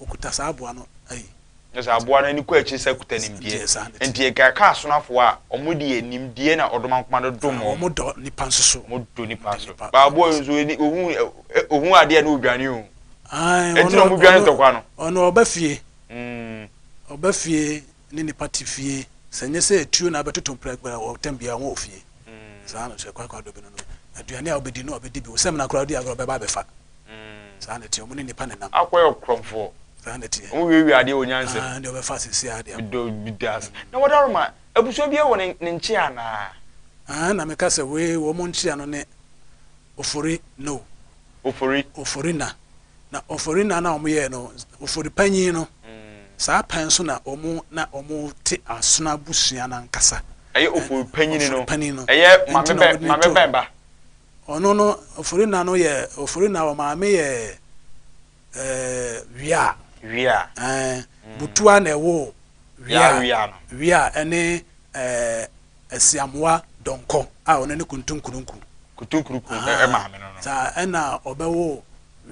ɔkuta saa aboa no ayi. Na sɛ aboa no ani kɔ akyiri sa kuta nimdeɛ. Deɛ saa na ɛteɛ. Nti ɛka ɛka asonafoɔ a, wɔn deɛ nimdeɛ na ɔdomankoma no dom wɔn. Wɔn dɔ nipa nso so. Wɔn dɔ nipa Wɔn dɔ nso. nipa Ba aboa yi nso. nso ani ohun ɛ ɛ ohun adeɛ a na odwane o. Ae, Ɛnti na ɔno wɔn dwane ɔno ntɔkwa no. ɔno ɔba fie. Mm. Ɔba fie ne nipa te fie. Sɛ nyɛ sɛ tuo na abɛtoto mprɛkpɛ a, ɔtɛm biara wɔn wɔ fie. Saa na sɛ kwakwa dɔ bi no no, aduane a wobɛdi no ɔbɛdi bi. Wo samina koraa wodi agorɔ ɔbɛba abɛfa. Saa na ɛteɛ, wɔn ne nnipa nenam. Akɔyɛ ɔkorɔmfoɔ. Saa na ɛteɛ. Wɔn wiawia adeɛ wɔ nyansam. Ah, deɛ ɔbɛfa sisi ara deɛ. Medɔ bi da ase. Na wɔdaroma, abusua biara wɔ ne ne nkyea anaa? Ah, na meka sɛ wei wɔn nkyea no ne Ofori no. Ofori. Ofori na. Na Ofori na na wɔn yɛɛ no, Ofori panyin no, saa pɛn so na wɔn na wɔn te Asono abusua no ankasa. Ɛyɛ Ofori panyin no. Ofori panyin no. Ɛyɛ maame Nti na bɛn wɔde no maame to. bɛn ba? Ɔno no Ofori-Nna no yɛ Ofori-Nna ɔmaame yɛ ɛɛ Wia. Wia. Ɛɛ Butua na ɛwoo Wia. Yaa Wia no. Wia ɛne ɛɛ Asiamoa Dɔnkɔ a ɔno ne Kuntunkurunku. Kuntunkurunku maame no no. Saa ɛna ɔbɛwoo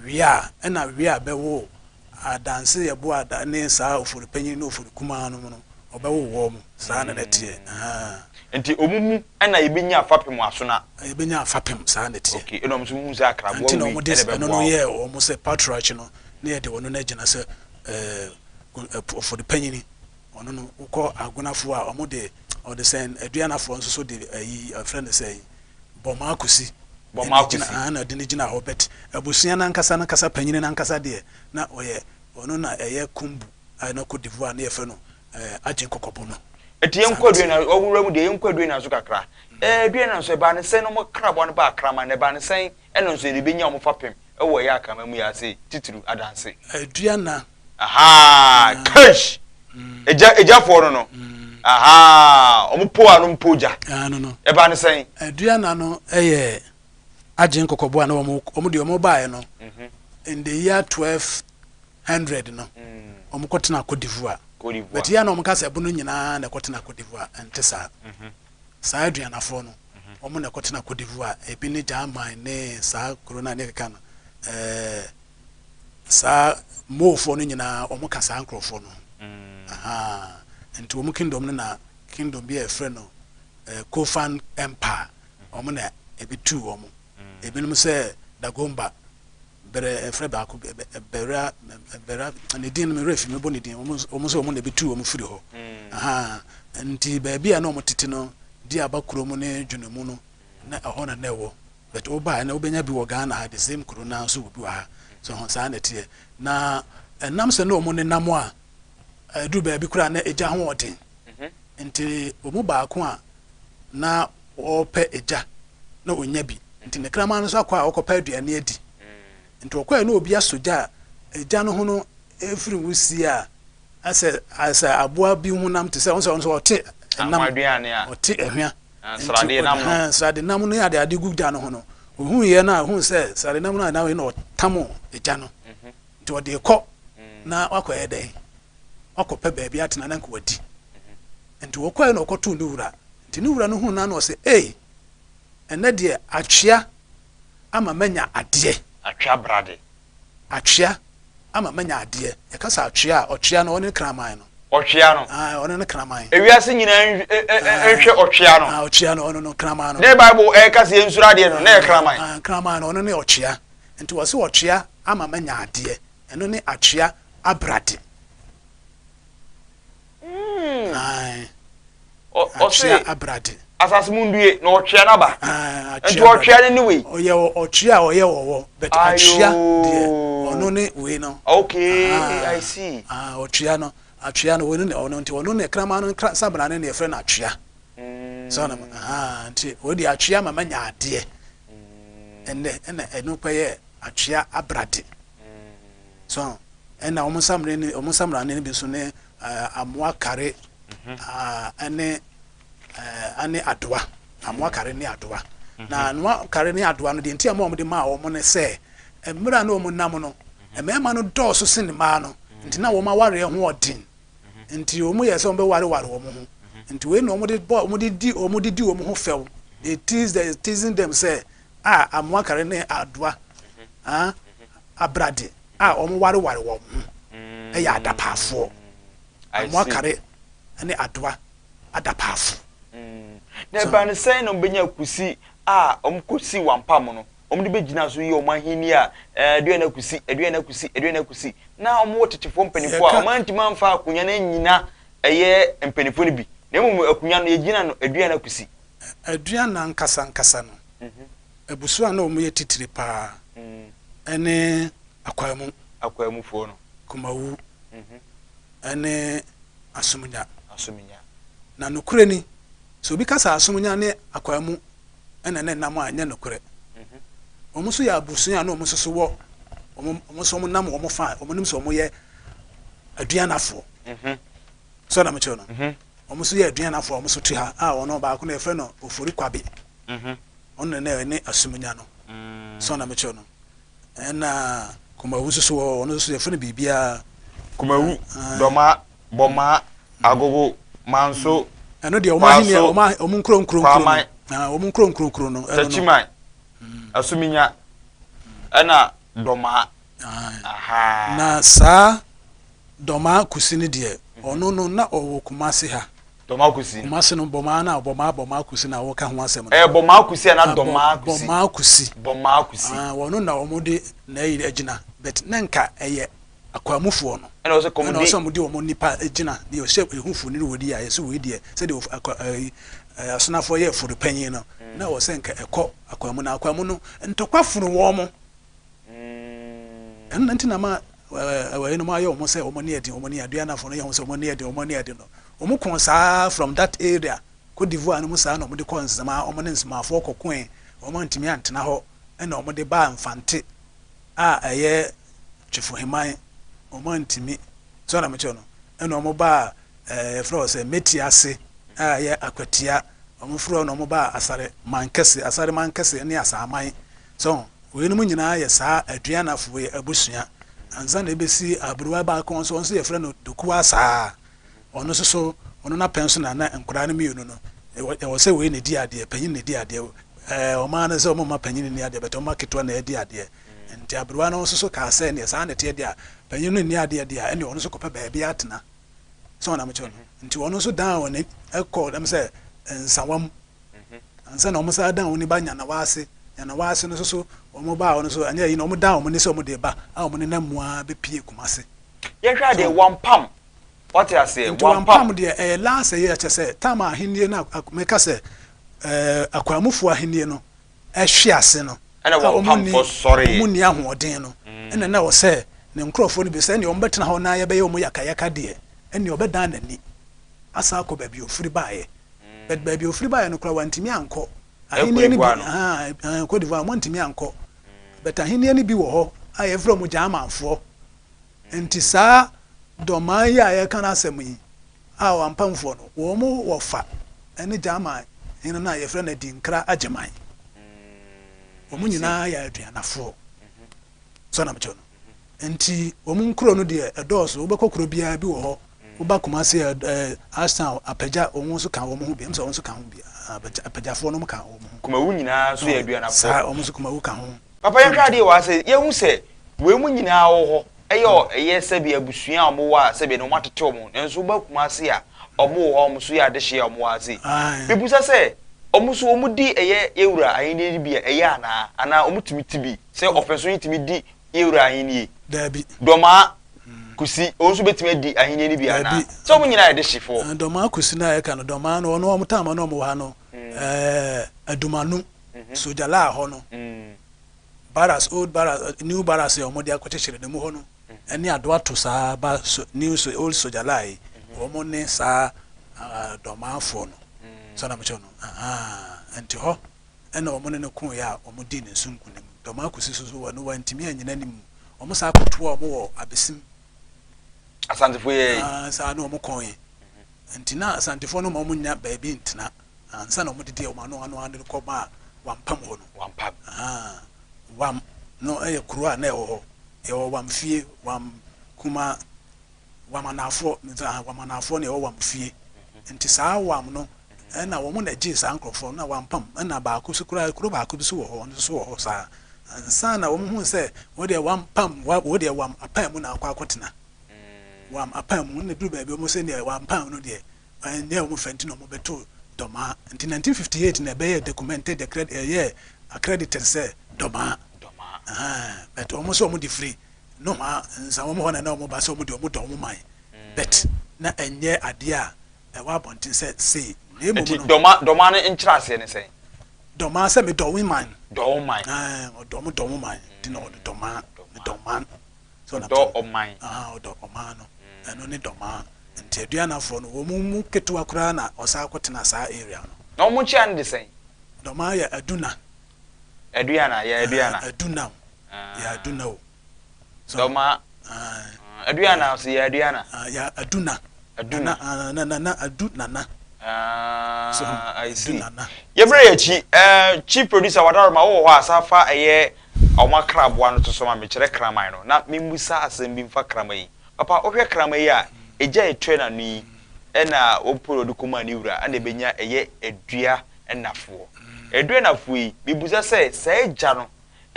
Wia ɛna Wia bɛwoo Adanse Yeboah da ne saa Ofori panyin ne Ofori kumaa no mu no, ɔbɛwo wɔn. Saa na na ɛteɛ. Ahaa. Nti wɔn mu na yɛbɛnya fapem asona. Yɛbɛnya fapem, saa na ɛteɛ. Okay, ɛna wɔn nso hu sɛ akraboa Nti na wei wɔde na ɛbɛboa ɛno no wɔn. yɛɛ wɔn sɛ patriarch no, na yɛde ɔno no agyina sɛ ɛɛ Ofori panyin. Ɔno no, wokɔ Agonafoɔ a, wɔde, ɔde sɛn, Aduanafoɔ nso so de ayi, yɛfrɛ no sɛn, Bɔmaa Kusi. Bɔmaa Kusi. Ɛna ɛde no gyina hɔ but abusua no ankasa no ankasa panyini no ankasa deɛ na ɔyɛ ɔno na ɛyɛ Kumbu a na Cote d'Ivoire na yɛfrɛ no Agyen Kɔkɔbo no. Nti yɛnkɔ Aduana, wawura mu deɛ yɛnkɔ Aduana so kakra. Ɛɛ Aduana nso ɛbaa ne sɛn na wɔn kraboa no baa Kraman na ɛbaa ne sɛn ɛna nso yɛde bɛnya wɔn fapem ɛwɔ ɛyɛ Akraman mu yɛ ase titiriw Adanse. Aduana Ahaa keish egya egyafoɔ no no ahaa wɔn po a no mpo gya ano no ɛbaa ne sɛn. Aduana no yɛ agyen kɔkɔbo a na wɔn wɔn deɛ wɔn baeɛ no in the year 1200 no wɔn kɔ tena Cote d'Ivoire but yɛ a na wɔn ka sɛ ɛbono nyinaa na ɛkɔ tena Cote d'Ivoire ɛnte saa saa aduanafoɔ no wɔn na ɛkɔ tena Cote d'Ivoire ebi ne German ne saa kuro no a ne keka no ɛɛ. Saa Moorfoɔ no nyinaa wɔn ka saa nkorɔfoɔ no ho ahaa nti wɔn kingdom no na kingdom bi a yɛfrɛ no eh, Kofan Empire wɔn na ebi tuu wɔn ebinom sɛ Dagomba bɛrɛ ɛfrɛ baako bɛrɛ bɛrɛ ne din no me werɛ fi mebɔ ne din wɔn wɔn sɛ wɔn na ebi tuu wɔn firi hɔ ahaa nti baabi a na wɔn tete no di aba kurom ne dwene mu no na ɛhɔ na na ɛwɔ But wo ba a ɛnɛ wobɛnya bi wɔ Ghana ha the same kuro no ara nso wɔ bi wɔ ha so ho saa na ɛteɛ na ɛnam sɛ ne wɔn nenam a ɛduru baabi koraa na egya ho ɔden nti wɔn mu baako a na ɔrepɛ egya na ɔnya bi nti ne kraman no nso akɔ a ɔkɔpɛ aduane adi nti ɔkɔɛ na obi asɔ gya a egya no ho no efiri wusie a asɛ asɛ aboa bi honam te sɛ ɔno sɛ ɔno sɛ ɔte ɛnam ɔte ɛhwea Na Nti sradeɛ nam no. Ɔde srade nam ne adeade gu gya no ho no, ohuiɛ no a, ohuu sɛ srade nam no a na na ɔtam gya no. Nti ɔde rekɔ na wakɔyɛ dɛn? Wakɔpɛ baabi atena na nka wadi. Nti ɔkɔɛ na ɔkɔtoo ne wura. Nti ne wura no huu no a na ɔse, Ei, ɛnnɛ deɛ atwea ama manya adeɛ. Atwea brade. Atwea ama manya adeɛ. Yɛka sɛ atwea a, ɔtwea no, ɔne ne kraman no. Ɔtwea no. Ae, ɔne ne kraman. Ewiase nyinaa nhwɛ ɔtwea no. Ae, ɔtwea no, ɔno no, kraman no. Ne Bible ɛka sɛ yɛnsuro adeɛ no, na ɛyɛ kraman. Ae, kraman no, ɔno ne ɔtwea. Nti wɔse ɔtwea ama manya adeɛ. Ɛno ne atwea abrade. Ae, atwea abrade. Asase mu ndue na ɔtwea no aba. Ah, Nti atwea ɔtwea brada. no ne wei. Ɔyɛ ɔtwea a ɔyɛ ɔwɔ, but atwea deɛ ɔno Ayoo. ne wei no. Okay, I Ahaa, see. ah, ɔtwea no, atwea no, wei no ne ɔno nti ɔno ne kraman no kra samena ne yɛfrɛ no atwea. So ɔnom, ahaa, nti wei deɛ atwea ma manya adeɛ. Ɛnnɛ ɛna ɛno kɔyɛ atwea abrade. So ɛna wɔn nsamene ne wɔn nsamrane no bi nso ne eh, amoa kare ah, ɛne eh, ɛne adowa. Amoa kare ne adowa. Na anoa kare ne adowa no deɛ nti a ma wɔde maa wɔn ne sɛ mmerɛ a na wɔn nam no mmarima no dɔɔso sen mmaa no nti na wɔn awareɛ ho ɔden nti wɔn yɛ sɛ wɔn bɛwareware wɔn ho nti wei na wɔn de bɔ wɔn de di wɔn de di wɔn ho fɛw. They tease the teasing them sɛ a amoa kare ne adowa ah, abrade a wɔn wareware wɔn ho ɛyɛ adapaafoɔ. I Amoa see. kare ne adowa adapaafo. Na So ɛbaa no sɛn na wɔbɛnya kusi a wɔkɔsi Wampam no, wɔde bɛgyina so yi wɔn ahenni a ɛɛ aduane akusi, aduane akusi, aduane akusi. Na wɔwɔ tetefoɔ mpanimfoɔ a yɛka wɔantumi amfa akonnwa no annyina ɛyɛ mpanimfoɔ no bi, na mmom akonnwa no yɛgyina no aduane akusi. Aduane ankasa ankasa no, abusua a na wɔn yɛ titire paa ɛne Akwamu, Akwamufoɔ no. Kumawu ɛne Asomnya. Asomnya. Na nokorɛ ni, sɛ obi ka sɛ Asomnya ne Akwamu ɛna ne nam a, ɛnyɛ nokorɛ. Wɔn nso yɛ abusua a na wɔn nso so wɔ wɔn wɔn nso wɔn nam wɔn fa a wɔn nim sɛ wɔn yɛ aduanafoɔ. So na mekyerɛ no, wɔn nso yɛ aduanafoɔ a wɔn nso te ha a wɔn baako no yɛfrɛ no Ofori Kwabe. Ɔno na ɛne Asomnya no. So na mekyerɛ no, ɛna Kumawu nso so wɔ ɔno nso yɛfrɛ no biribiara. Kumawu, Dɔma, Bɔmaa, Agogo, Manso, Ɛno deɛ wɔn ahenni Kwaso, wɔn wɔn nkuro nkuro nkuro Kwaman, no, wɔn nkuro nkuro nkuro no, ɛno no. Takyiman, Asuminya, ɛna Dɔmaa. Ahaa. Na saa Dɔmaa Kusi no deɛ, ɔno no na ɔwɔ Kumasi ha. Dɔmaa Kusi. Kumasi no Bɔmaa na Bɔmaa Bɔmaa Kusi na wɔka ho asɛm no. Ɛyɛ Bɔmaa Kusi anaa Ah, Bɔ Dɔmaa Kusi? Bɔmaa Kusi. Bɔmaa Kusi. Ah, wɔn na wɔn de n'ayi agyina, but na nka ɛyɛ Akwamufoɔ no Ɛna ɔsɛ ɛna kɔm de. ɔsɛ wɔn de wɔn nipa gyina deɛ ɔhyɛ ehu foni no wɔ di a yɛsɛ wei deɛ sɛdeɛ akwa ɛyi ɛɛ asonafoɔ yɛ fori panyin no na wɔ sɛ nka ɛkɔ Akwamu na Akwamu no ntɔkwa funu wɔn mo. Ɛno na nti na ma ɛɛ ɛwɔ nom ayɛ wɔn sɛ wɔn ani ɛden, wɔn ani aduanafoɔ no yɛ wɔn sɛ wɔn ani ɛden, wɔn ani ɛden no wɔn kɔn saa from that area Cote d'Ivoire no mu saa na wɔn de kɔ Nzema. Wɔn ne Nzemafoɔ kɔkoe, wɔn antumi antena hɔ ɛna wɔn de baa Mfante a ɛyɛ Twefoheman, wɔn antumi so na mekyerɛ no ɛna wɔn baa ɛɛ yɛfrɛ wɔ sɛ Meti ase a ɛyɛ Akwatia. Wɔn firi hɔ na wɔn baa Asare Mankɛse, Asare Mankɛse ne Asaman. So weinom nyinaa yɛ saa aduanafoɔ yi abusua ansa na ebesi aberewa baako nso, ɔno nso yɛfrɛ no Dokuwa saa. Ɔno nso so ɔno n'apɛn so na na nkwadaa no mmienu no ɛwɔ ɛwɔ sɛ wei na edi adeɛ, panyin na edi adeɛ. Ɛɛ ɔmaa no sɛ wɔn mma panyin nni adeɛ, bɛtɛ wɔn mma ketewa na ɛdi adeɛ. Nti aberewa no nso so kaa sɛ neɛ saa na ɛteɛ deɛ a, panyin no nni adeɛ deɛ a, ɛnneɛ ɔno nso kɔpɛ baabi atena. Sɛ wɔn amekyerɛ no nti ɔno nso dan wɔn ɛkɔ dɛm sɛ Nsawam ansa na wɔn san dan wɔn ani ba Nyanawa ase. Nyanawa ase no nso so wɔn baa hɔ no nso ɛnyɛ yi na wɔn dan wɔn ani sɛ wɔn de ba a wɔn nenam mu ara bɛpie Kumase. Yɛhwɛ adeɛ wampam, wate aseɛ, Nti wampam. Wampam deɛ ɛyɛ last ɛyɛ kyɛ sɛ time a ahennie no a meka sɛ ɛɛ Akwamufoɔ ahennie no ɛhwe ase no Ɛna a wɔn nni wampamfoɔ sɔreeɛ. wɔn nni ahoɔden no ɛna na ɛwɔ sɛ ne nkorɔfoɔ no bi sɛ ɛnneɛ wɔn bɛtena hɔ na yɛbɛyɛ wɔn yakayaka deɛ ɛnneɛ ɔbɛdan n'ani asan akɔ baabi a ɔfiri baeɛ. But baabi a ɔfiri baeɛ no koraa wantumi ankɔ. Ahennie Cote no bi d'Ivoire no. ahaa ɛɛ Cote d'Ivoire wɔantumi ankɔ. But ahennie no bi wɔ hɔ a yɛfrɛ wɔn Gyamanfoɔ. Nti saa Dɔmaa yi a yɛreka n'asɛm yi a Wampamfoɔ no, wɔn wɔfa ne Gyaman hene no a yɛfrɛ no Adinkra Agyeman. Wɔn nyinaa yɛ Aduanafoɔ. So na mekyerɛ no? Nti wɔn nkuro no deɛ ɛdɔɔso. Wobɛkɔ kuro biara bi wɔ hɔ. Woba Kumasi a ɛɛ Ashtown, Apagya, wɔn nso ka wɔn ho bi. Ɛm sɛ wɔn nso ka ho bi. Apagyafoɔ no ka wɔn ho. Kumawu nyinaa nso yɛ Aduanafoɔ. Saa, wɔn nso Kumawu ka ho. Papa yɛnhwɛ adeɛ wɔ ha sɛ yɛhu sɛ wei mu nyinaa wɔ hɔ ɛyɛ ɛyɛ sɛbi abusua a wɔwɔ a sɛbi na wɔn atete wɔn nanso woba Kumasi a wɔn wɔ hɔ a wɔn nso yɛ adehyeɛ a wɔn wɔ ase. Mebusa sɛ wɔn nso wɔn di ɛyɛ yɛwura ahenni no bi a ɛyɛ anaa anaa wɔn tumi ti bi sɛ ɔfɛnso yi tumi di yɛwura ahenni? Daabi. Dɔmaa Kusi wɔn nso bɛtumi adi ahenni no bi anaa? Daabi. Sɛ wɔn nyinaa yɛ adehyefoɔ. Dɔmaa Kusi no a yɛka no, Dɔmaa no wɔn wɔn taama no a wɔn wɔ ha no. Adumanu, Sojalaa hɔ no, Barracks, old barracks, new barracks a wɔde akɔkyekyere no mu hɔ no, ɛne Adoato saa ba so, new so, old Sojalaa yi, wɔn ne saa Dɔmaafoɔ no. So na mekyerɛ no, ahaa, nti hɔ ɛna wɔn ne no koeɛ a wɔn dii ne so nkunim. Dɔmaa Kusi so so wɔn wɔantumi anyina ne mu. Wɔn saa kɔtoa wɔn wɔ Abesim. Asantefoɔ yi. Ah, saa na wɔn kɔe. Nti na Asantefoɔ no ma wɔn nnya baabi ntena ansa na wɔn de deɛ wɔn ano ano ano kɔ maa Wampam hɔ no. Wampam. Ahaa, Wam no yɛ kuro a na ɛwɔ hɔ. Yɛwɔ Wam fie, Wam kuma, Wam anaafoɔ, ahaa, Wam anaafoɔ na ɛwɔ Wam fie. Nti saa Wam no ɛna wɔn na ɛgyee saa nkorɔfoɔ no na Wampam ɛna baako nso koraa kuro baako bi nso wɔ hɔ, ɔno nso wɔ hɔ saa. Ansa na wɔn huu sɛ wo deɛ Wampam, wo deɛ Wam apan mu na akɔ akɔtena. Wam apan mu, ɛna ɛduru baabi wɔn sɛ deɛ Wampam no deɛ ɛnyɛ wɔn fɛ nti na wɔn bɛto Dɔmaa. Nti 1958 na ɛbɛyɛɛ documented, ɛyɛɛ accredited sɛ Dɔmaa. Dɔmaa. Ahaa, but wɔn nso wɔn de firi nohoa nsa wɔn hɔ na na wɔn ba sɛ wɔn deɛ wɔn dɔ wɔn man, but na ɛnyɛ adeɛ a ɛwɔ abɔnten sɛ sei, na mmom Nti no. Dɔma, Dɔmaa no nkyerɛaseɛ ne sɛn? Dɔmaa sɛ medɔ wo man. Dɔ wo man. Ae, ɔdɔ, wɔn dɔ wɔn man, nti na wɔde Dɔmaa, medɔ man. So na Ɔdɔ ɔman. Ahaa, ɔdɔ ɔman no, ɛno ne Dɔmaa. Nti Aduanafoɔ no, wɔn mu ketewa koraa na ɔsan kɔtena saa area no. Na wɔn nkyea no de sɛn? Dɔmaa yɛ Aduna. Aduana, yɛ Aduana. Aah, Aduna o, yɛ Aduna o. So, Dɔmaa, ae. Aduana nso yɛ Aduana. Ah, yɛ Aduna. Aduna. Nana, ah, nana, Adu Nana. So, Ah, I Adu see. Nana. Yɛbrɛ yɛ akyi, eh, chief producer Wadaroma wowɔ hɔ a san fa ɛyɛ wɔn akraboa no to so ma me kyerɛ kraman no na memmisa asɛm bi mfa kraman yi. Papa wohwɛ kraman yi a, egya a ɛtua n'ano yi ɛna wɔpɛ na ɔde kɔmaa ne wura ɛna ɛbɛnya ɛyɛ adua nnafoɔ. Adua nnafoɔ yi, mebisa sɛ saa egya no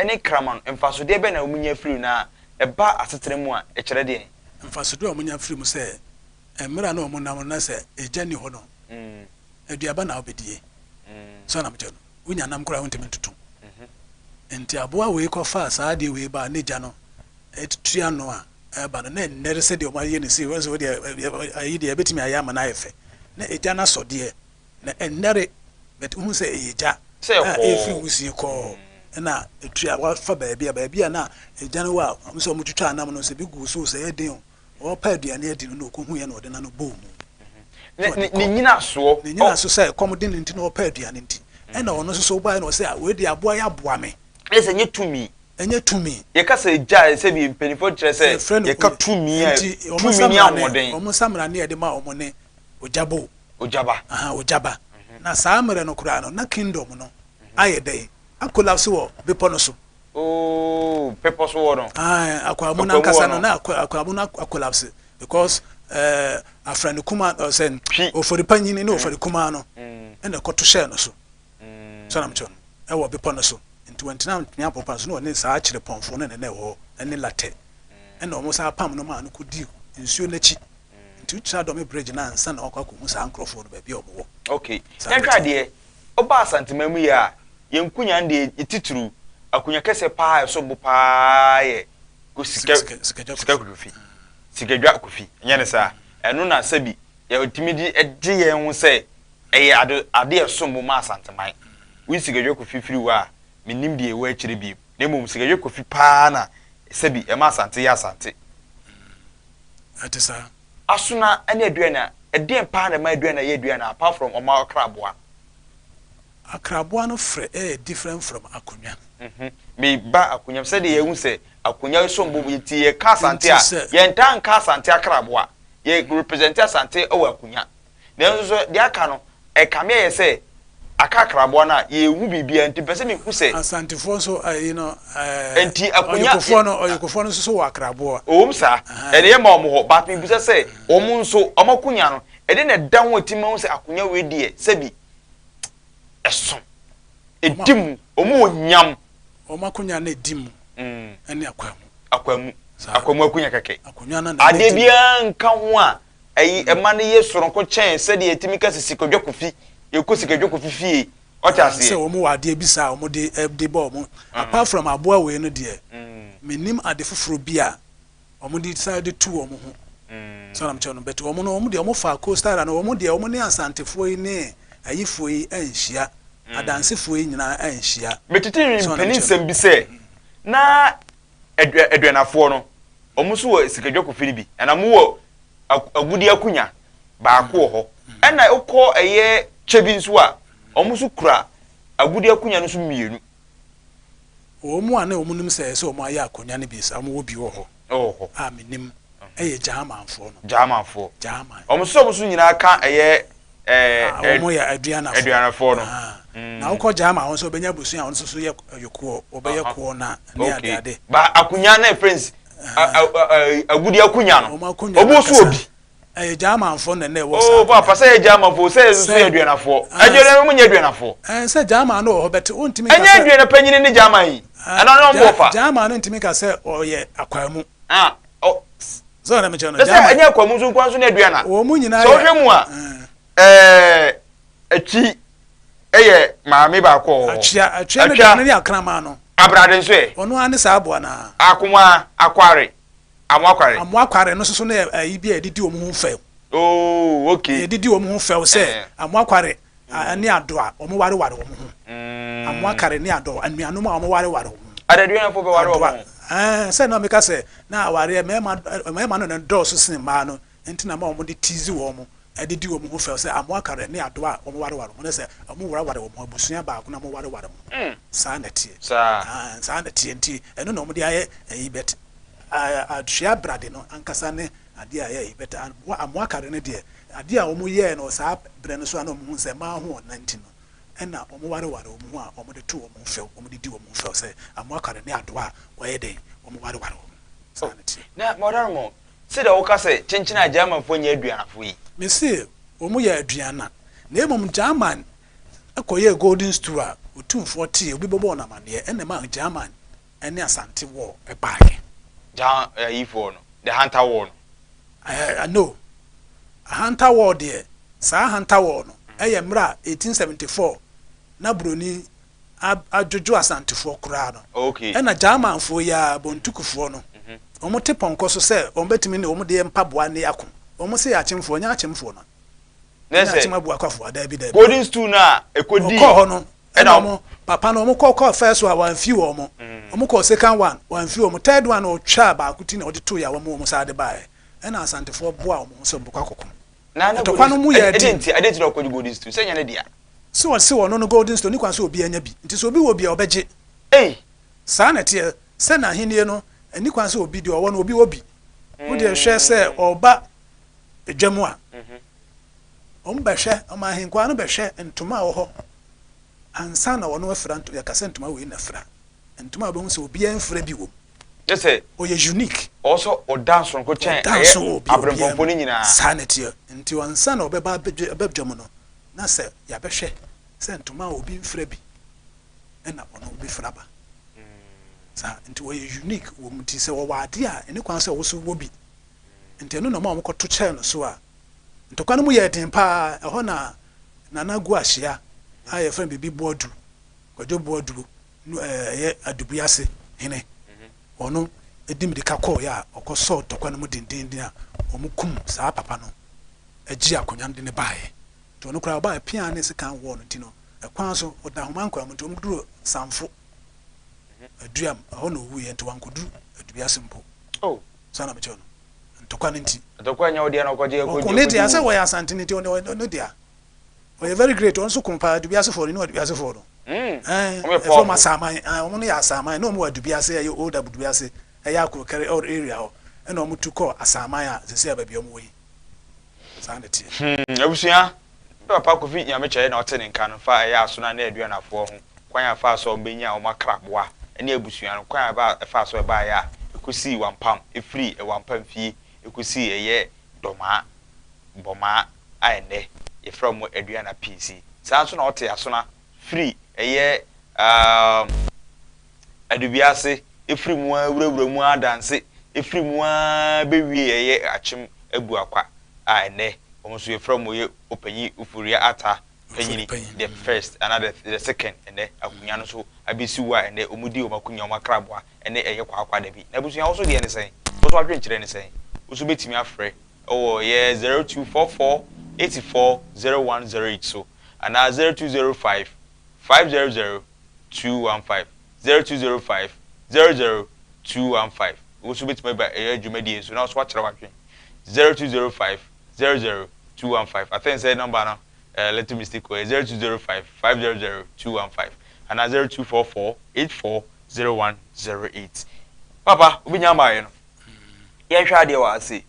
ne kraman no mfasodeɛ bɛn na wɔnya firi mu na ɛba asetena mu a ɛkyerɛ deɛn? Mfasodeɛ a wɔnya firi mu sɛ mmerɛ a na wɔn nam no na sɛ egya nni hɔ no, aduaba na wobɛdie. So na mekyerɛ no? Wonya nam koraa a wontumi ntoto. Nti aboa wei kɔfaa saa adeɛ wei baa ne gya no tua no a ɛba no na ɛnnɛre sɛdeɛ wɔayɛ no sei, wɔn sɛ wodeɛ ayi deɛ ɛbɛtumi ayɛ ama no ayɛ fɛ. Na egya no asɔ deɛ, na ɛnnɛre, but wohu sɛ ɛyɛ gya Sɛ a ɛrefiri kɔɔ. wusie kɔɔ ɛna ɛtua wafa baabi a baabi a na egya no wɔ a wɔn sɛ wɔtwitwa nam no sɛ bi gu so sɛ ɛyɛ den o, ɔrepɛ aduane adi no na ɔkɔhuiɛ na ɔde n'ano bɔɔ mu. Ne Na ɔde ne kɔ. ne nyinasoɔ. Ne Ɔ. nyinaso sɛ ɛkɔm de no nti na ɔrepɛ aduane nti. Ɛna ɔno nso so wobaeɛ na ɔsɛ a wei deɛ aboa yi aboa me. Ɛyɛ sɛ ɛnyɛ tumi. Ɛnyɛ tumi. Yɛka sɛ gya a, sɛbi mpanimfoɔ kyerɛ sɛ Yɛfrɛ no yɛka tumi a, nti wɔn tumi ne nsamrane, ahoɔden. wɔn nsamrane a yɛde ma wɔn ne ogyabo. Ogyaba. Aha, ogyaba. Na saa mmerɛ no koraa no, na kingdom no ayɛ dɛn? Akolapse wɔ bepɔ no so. Oh, bepɔ so hɔ no. Ae, Akwamu no Akwamu hɔ ankasa no, no. na Akwamu no akolapse because eh, Afrani Kuma, ɔsɛ, Twi. Ofori Panyini ne Ofori Kumaa no ɛna ɛkɔto hyɛɛ no so. So na mekyerɛ no, ɛwɔ bepɔ no so. Nti wɔntena ntumi apopa so na ɔne saa Kyerepɔnfoɔ no na na ɛwɔ hɔ, ɛne Latɛ. Ɛna wɔn san pam no maa no kɔdii nsuo no akyi. Nti wotra Dɔme Bridge no ansa na wakɔ akɔhu saa nkorɔfoɔ no baabi a wɔn wɔ. Ok, Saa yɛnhwɛ na ɛteɛ. adeɛ, woba Asanteman mu yi a, yɛn nkonya no deɛ titiriw, akonya kɛseɛ paa a ɛsom bo paa yɛ Sika, Sika, Sika Kofi, Sikadwa Kofi, ɛnyɛ ne saa? Ɛno na sɛbi yɛtumi de gye yɛn ho sɛ ɛyɛ ade, ade a ɛsom bo ma Asanteman. Woyi Sikadwa Kofi firi hɔ a, mennim deɛ ɛwɔ akyire bio. Na mmom Sikadwa Kofi paa na sɛbi ɛma Asante yɛ Asante. Ɛte saa. Asona ne Aduana, ɛdeɛn paa na ɛma Aduana yɛ Aduana apart from ɔma ɔkraboa? Akraboa no frɛ yɛ different from akonwa. Me ba akonwa mu, sɛdeɛ yɛahu sɛ akonwa som bo nti yɛka Asante Nti a, sɛ. yɛntaa nka Asante akraboa. Yɛ represent Asante wɔ akonwa. Nanso so deɛ aka no, ɛkame ayɛ sɛ aka akraboa no a, yɛnhu biribiara nti mepɛ sɛ mehu sɛ. Asantefoɔ nso ayi no ɛɛ Nti akonwa. Ɔyokofoɔ no ɔyokofoɔ no nso so wɔ akraboa. Ɛwom saa, Ɛhɛn. ɛno yɛ ma wɔn hɔ, but mebisa sɛ wɔn nso wɔn akonwa no, ɛdeɛn na ɛda ho a ɛtumi ma wohu sɛ akonwa wei deɛ sɛbi ɛso, ɛdi mu, wɔn wɔ nyam. Wɔn akonwa no ɛdi mu ɛne akwamu. Akwamu, Saa. akwamu akonwa kɛkɛ. Akonwa no na Adeɛ ɛdi mu. biara nka ho a ɛyi ɛma no yɛ soronko kyɛn sɛdeɛ yɛtumi ka sɛ Sikadwa Kofi, yɛkɔ Sikadwa Kofi fie, ɔte Sɛ aseɛ. wɔn wɔ adeɛ bi saa a wɔn de de bɔ wɔn. Apart from aboa wei no deɛ, mennim ade foforɔ bi a wɔn de san de tu wɔn ho. So na mekyerɛ no, but wɔn no wɔn deɛ wɔn fa coastal no, wɔn deɛ wɔn ne Asantefoɔ yi ne ayifoɔ yi anhyia, adansefoɔ yi nyinaa anhyia. Metete So na mpanin mekyerɛ no. nsɛm bi sɛ na aduanafoɔ no, wɔn nso wɔ sikadwa kofi no bi, ɛna mo wɔ agudi akunya baako wɔ hɔ, ɛna wokɔ ɛyɛ kyɛ bi nso a, wɔn nso kura agudi akunya no nso mmienu. Wɔn mu a na wɔn nim sɛ ɛsɛ wɔn ayɛ akonnwa no bi, sɛ wɔn wɔ bi wɔ hɔ. Ɛwɔ hɔ. A menim ɛyɛ Gyamanfoɔ no. Gyamanfoɔ. Gyaman. Wɔn nso nyinaa ka ɛyɛ Wɔn yɛ aduanafoɔ. Aduanafoɔ no. Na wokɔ Gyaman wɔn nso wɔbɛnya abusua a wɔn nso so yɛ koɔ, wɔbɛyɛ koɔ na ne adeade. Ba akunya na friends agudi akunya no. Wɔn akunya Obi nso wɔ bi. Ɛyɛ Gyamanfoɔ na ɛna ɛwɔ saa. Oh, papa, sɛ yɛ Gyamanfoɔ, sɛ yɛ nso yɛ aduanafoɔ. Aduana mo nyɛ aduanafoɔ. Sɛ Gyaman no wɔ hɔ bɛte wontumi nka Ɛnyɛ sɛ aduana panyini ne Gyaman yi. Ɛna ɔno ɔmo wɔ fa. Gyaman no ntumi nka sɛ ɔyɛ akwamu. Ah, ɔ. Sɛ ɔna mekyerɛ no. Sɛ ɛnyɛ akwamu nso nkwa nso ne aduana. Wɔn mu nyinaa Sɛ ɔhwɛ mu a, akyi ɛyɛ maame baako wɔ hɔ. Atwea, atwea no deɛ, ɔno ne akraman no. Abrade nso yɛ. Ɔno ara ne saa aboa no ara. Akoma akware. Amoakware. Amoakware no soso no yɛ ayi bi a yɛde di wɔn ho fɛw. Oh, okay. Yɛde di wɔn ho fɛw sɛ amoakware ne adoa, wɔn wareware wɔn ho. Amoakare ne adoa, anuanom a wɔn wareware wɔn ho. Adaduanafo bɛware wɔn ho. Ɛɛ, sɛ na meka sɛ na awareɛ mmarima, mmarima no na dɔɔso sen mmaa no, nti na ma wɔn de tease wɔn, de di wɔn ho fɛw sɛ amoakare ne adoa a wɔn wareware wɔn ho, na sɛ wɔn wareware wɔn ho, abusua baako na wɔn wareware wɔn ho. Saa na ɛteɛ. Saa. Saa na ɛteɛ, nti ɛno na wɔn de ayɛ ɛyi bɛt. Atwea brade no ankasa ne adeɛ a ɛyɛ yi, but amoakare no deɛ, adeɛ a wɔn yɛɛ no wɔ saa berɛ no so a na wɔn hu sɛ mmaa ho ɔna nti no, ɛna wɔn wareware wɔn ho a wɔn de to wɔn ho fɛw, wɔn de di wɔn ho fɛw sɛ amoakare ne adoa a wɔyɛ dɛn, wɔn wareware wɔn. Saa na ɛteɛ. Na Mɔdarmo, sɛdeɛ woka sɛ kyenkyen a Germanfoɔ nyɛ aduanafoɔ yi. Me se wɔn yɛ aduana, na mmom German kɔyɛɛ golden stool a Otumfoɔ tee, obi bɛbɔɔ no amaneɛ, ɛna ɛmaa German ne Asante war baeɛ. Gya ayifoɔ no, the Hunter war no. No, Hunter war deɛ, saa Hunter war no yɛ mmerɛ a 1874 na Buroni adwodwo Asantefoɔ koraa no. Ɛna Germanfoɔ yi ara, Bontukufoɔ no, wɔn te pɔnkɔ so sɛ wɔn bɛtumi ne wɔn deɛ mpaboa ne ako. Wɔn se yɛ Akyemfoɔ, nyɛ Akyemfoɔ no. Ne Nyɛ sɛ Akyem Abuakwafoɔ, daabi daabi. Golden stool no a ɛkɔdii. Wɔkɔɔ hɔ no, Ɛna ɛna wɔn papa no, wɔn kɔ kɔɔ first one, wɔamfi wɔn. Wɔn kɔɔ second one, wɔamfi wɔn. Third one no, ɔtwaa baako ti na ɔde toeɛ a wɔn wɔn saa de baeɛ. Ɛna Asantefoɔ boaa wɔn ho sɛ wɔbɛkɔ akɔko. Na na Ntɔkwa golden no mu yɛɛ ɛdeɛ den. nti, ɛdeɛ nti na ɔkɔgye golden stool, sɛ ɛnyɛ ne dea. Sɛ ɔse ɔno no golden stool, ne kwan sɛ obiara nya bi. Nti sɛ obi wɔ bi a, ɔbɛgye. Ei! Saa na ɛteɛ, sɛ n'ahennie no, ɛnni kwan sɛ obi, deɛ ɔwɔ no, obi wɔ bi. Wo deɛ hwɛ sɛ ɔba dwa mu a, wɔbɛhwɛ, wɔn ahenkwaa no bɛhwɛ ntoma a ɛwɔ hɔ ansa na wɔn afira ntoma. Yɛka sɛ ntoma wei na fira. Ntoma a wobɛhu sɛ obiara mfira bi wɔ mu. Kyerɛ sɛ, Ɔyɛ unique. ɔwɔ sɛ ɔda nsonko kyɛn Ɔda nso ɛyɛ wɔ obi obiara aberempɔnfoɔ mu. no nyinaa. Saa na ɛteɛ. Nti ansa na ɔbɛba abɛdwa aba dwa mu no, na sɛ yɛabɛhwɛ sɛ ntoma a obi mfira bi na ɔno bɛfira ba. Saa nti ɔyɛ unique wɔ mu. Nti sɛ ɔwɔ adeɛ a, ɛni kwan sɛ wo nso wɔ bi. Nti ɛno na ɔma wɔkɔto kyɛɛ no so a, ntɔkwa no mu yɛɛ den paa. Ɛhɔ na Nana Guahyia a yɛfrɛ no biribi Boadu, Kwadwo Boadu no ɛyɛ Adubiase hene, ɔno di mmirika kɔeɛ a ɔkɔsɔɔ ntɔkwa no mu dendeenden a wɔkum saa papa no gyee akonnwa no de no baeɛ. Nti ɔno koraa ɔbaeɛ pea ne sekan wɔɔ no nti no, ɛkwan so ɔda Ahomankwaa mu nti wɔduruu Samfo Aduam, ɛhɔ na ɔwuiɛ nti wankɔduru Adubiase mpo. Saa na mekyerɛ no. Ntɔkwa no nti. Ntɔkwa nyɛ wo dea na ɔkɔgye ɛkɔgye. Ɔko ne dea sɛ wɔyɛ Asantene nti ɔno ne dea. Ɔyɛ very great, ɔno nso ko paa, Adubiasefoɔ no, ne Adubiasefoɔ no. Ɛɛ, wɔn yɛ Ɛfrɛ wɔn powerful. Asaman, ɛɛ, wɔn no yɛ Asaman, na wɔn wɔ Adubiase, ɛyɛ old Adubiase, ɛyɛ Akorokɛre area hɔ, ɛna wɔn tu kɔɔ Asaman a seesei a baabi a wɔn wɔ yi. Saa na ɛteɛ. Hmm, abusua, me papa Kofi Nyamekyɛ na ɔte ne nka no fa ɛyɛ Asona ne Aduanafoɔ ho, kwan a ɛfaa so a wɔbɛnyaa wɔn akraboa ne abusua no, kwan a ɛbaa ɛfaa so ɛbaeɛ a ɛkɔsii Wampam, ɛfirii Wampam fie ɛkɔsii ɛyɛ Dɔmaa, Bɔmaa a ɛnnɛ yɛfrɛ wɔn Aduana PC. Saa nso na ɔte Asona firi ɛyɛ um, Adubiase, ɛfiri mu ara wurawura mu ara Danse, ɛfiri mu ara bɛwie ɛyɛ Akyem Abuakwa a ɛnnɛ wɔn nso yɛfrɛ wɔn yɛ Ɔpanyin Oforia Atta Panyini the first anaa the second, ɛnnɛ akonya no nso abɛsi hɔ a ɛnnɛ wɔdi wɔn akonya, wɔn akraboa ɛne ɛyɛ kwaakwa da bi. Na abusua wo nso deɛ ne sɛn? Wo nso adwenkyerɛ ne sɛn? Wo nso bɛtumi afrɛ wɔ yɛ 0244 84 0108 so. anaa 0205 500 215, 0205 00 215. Wo nso wobɛtumi aba ɛyɛ dwumadie yi so na wo nso woakyerɛ w'adwene. 0205 00 215. I think sɛ number no eh, little mistake wɔ yɛ 0205 500 215 anaa 0244 84 0108. Papa, wobɛnya amaayɛ no. Yɛnhwɛ adeɛ wɔ ase.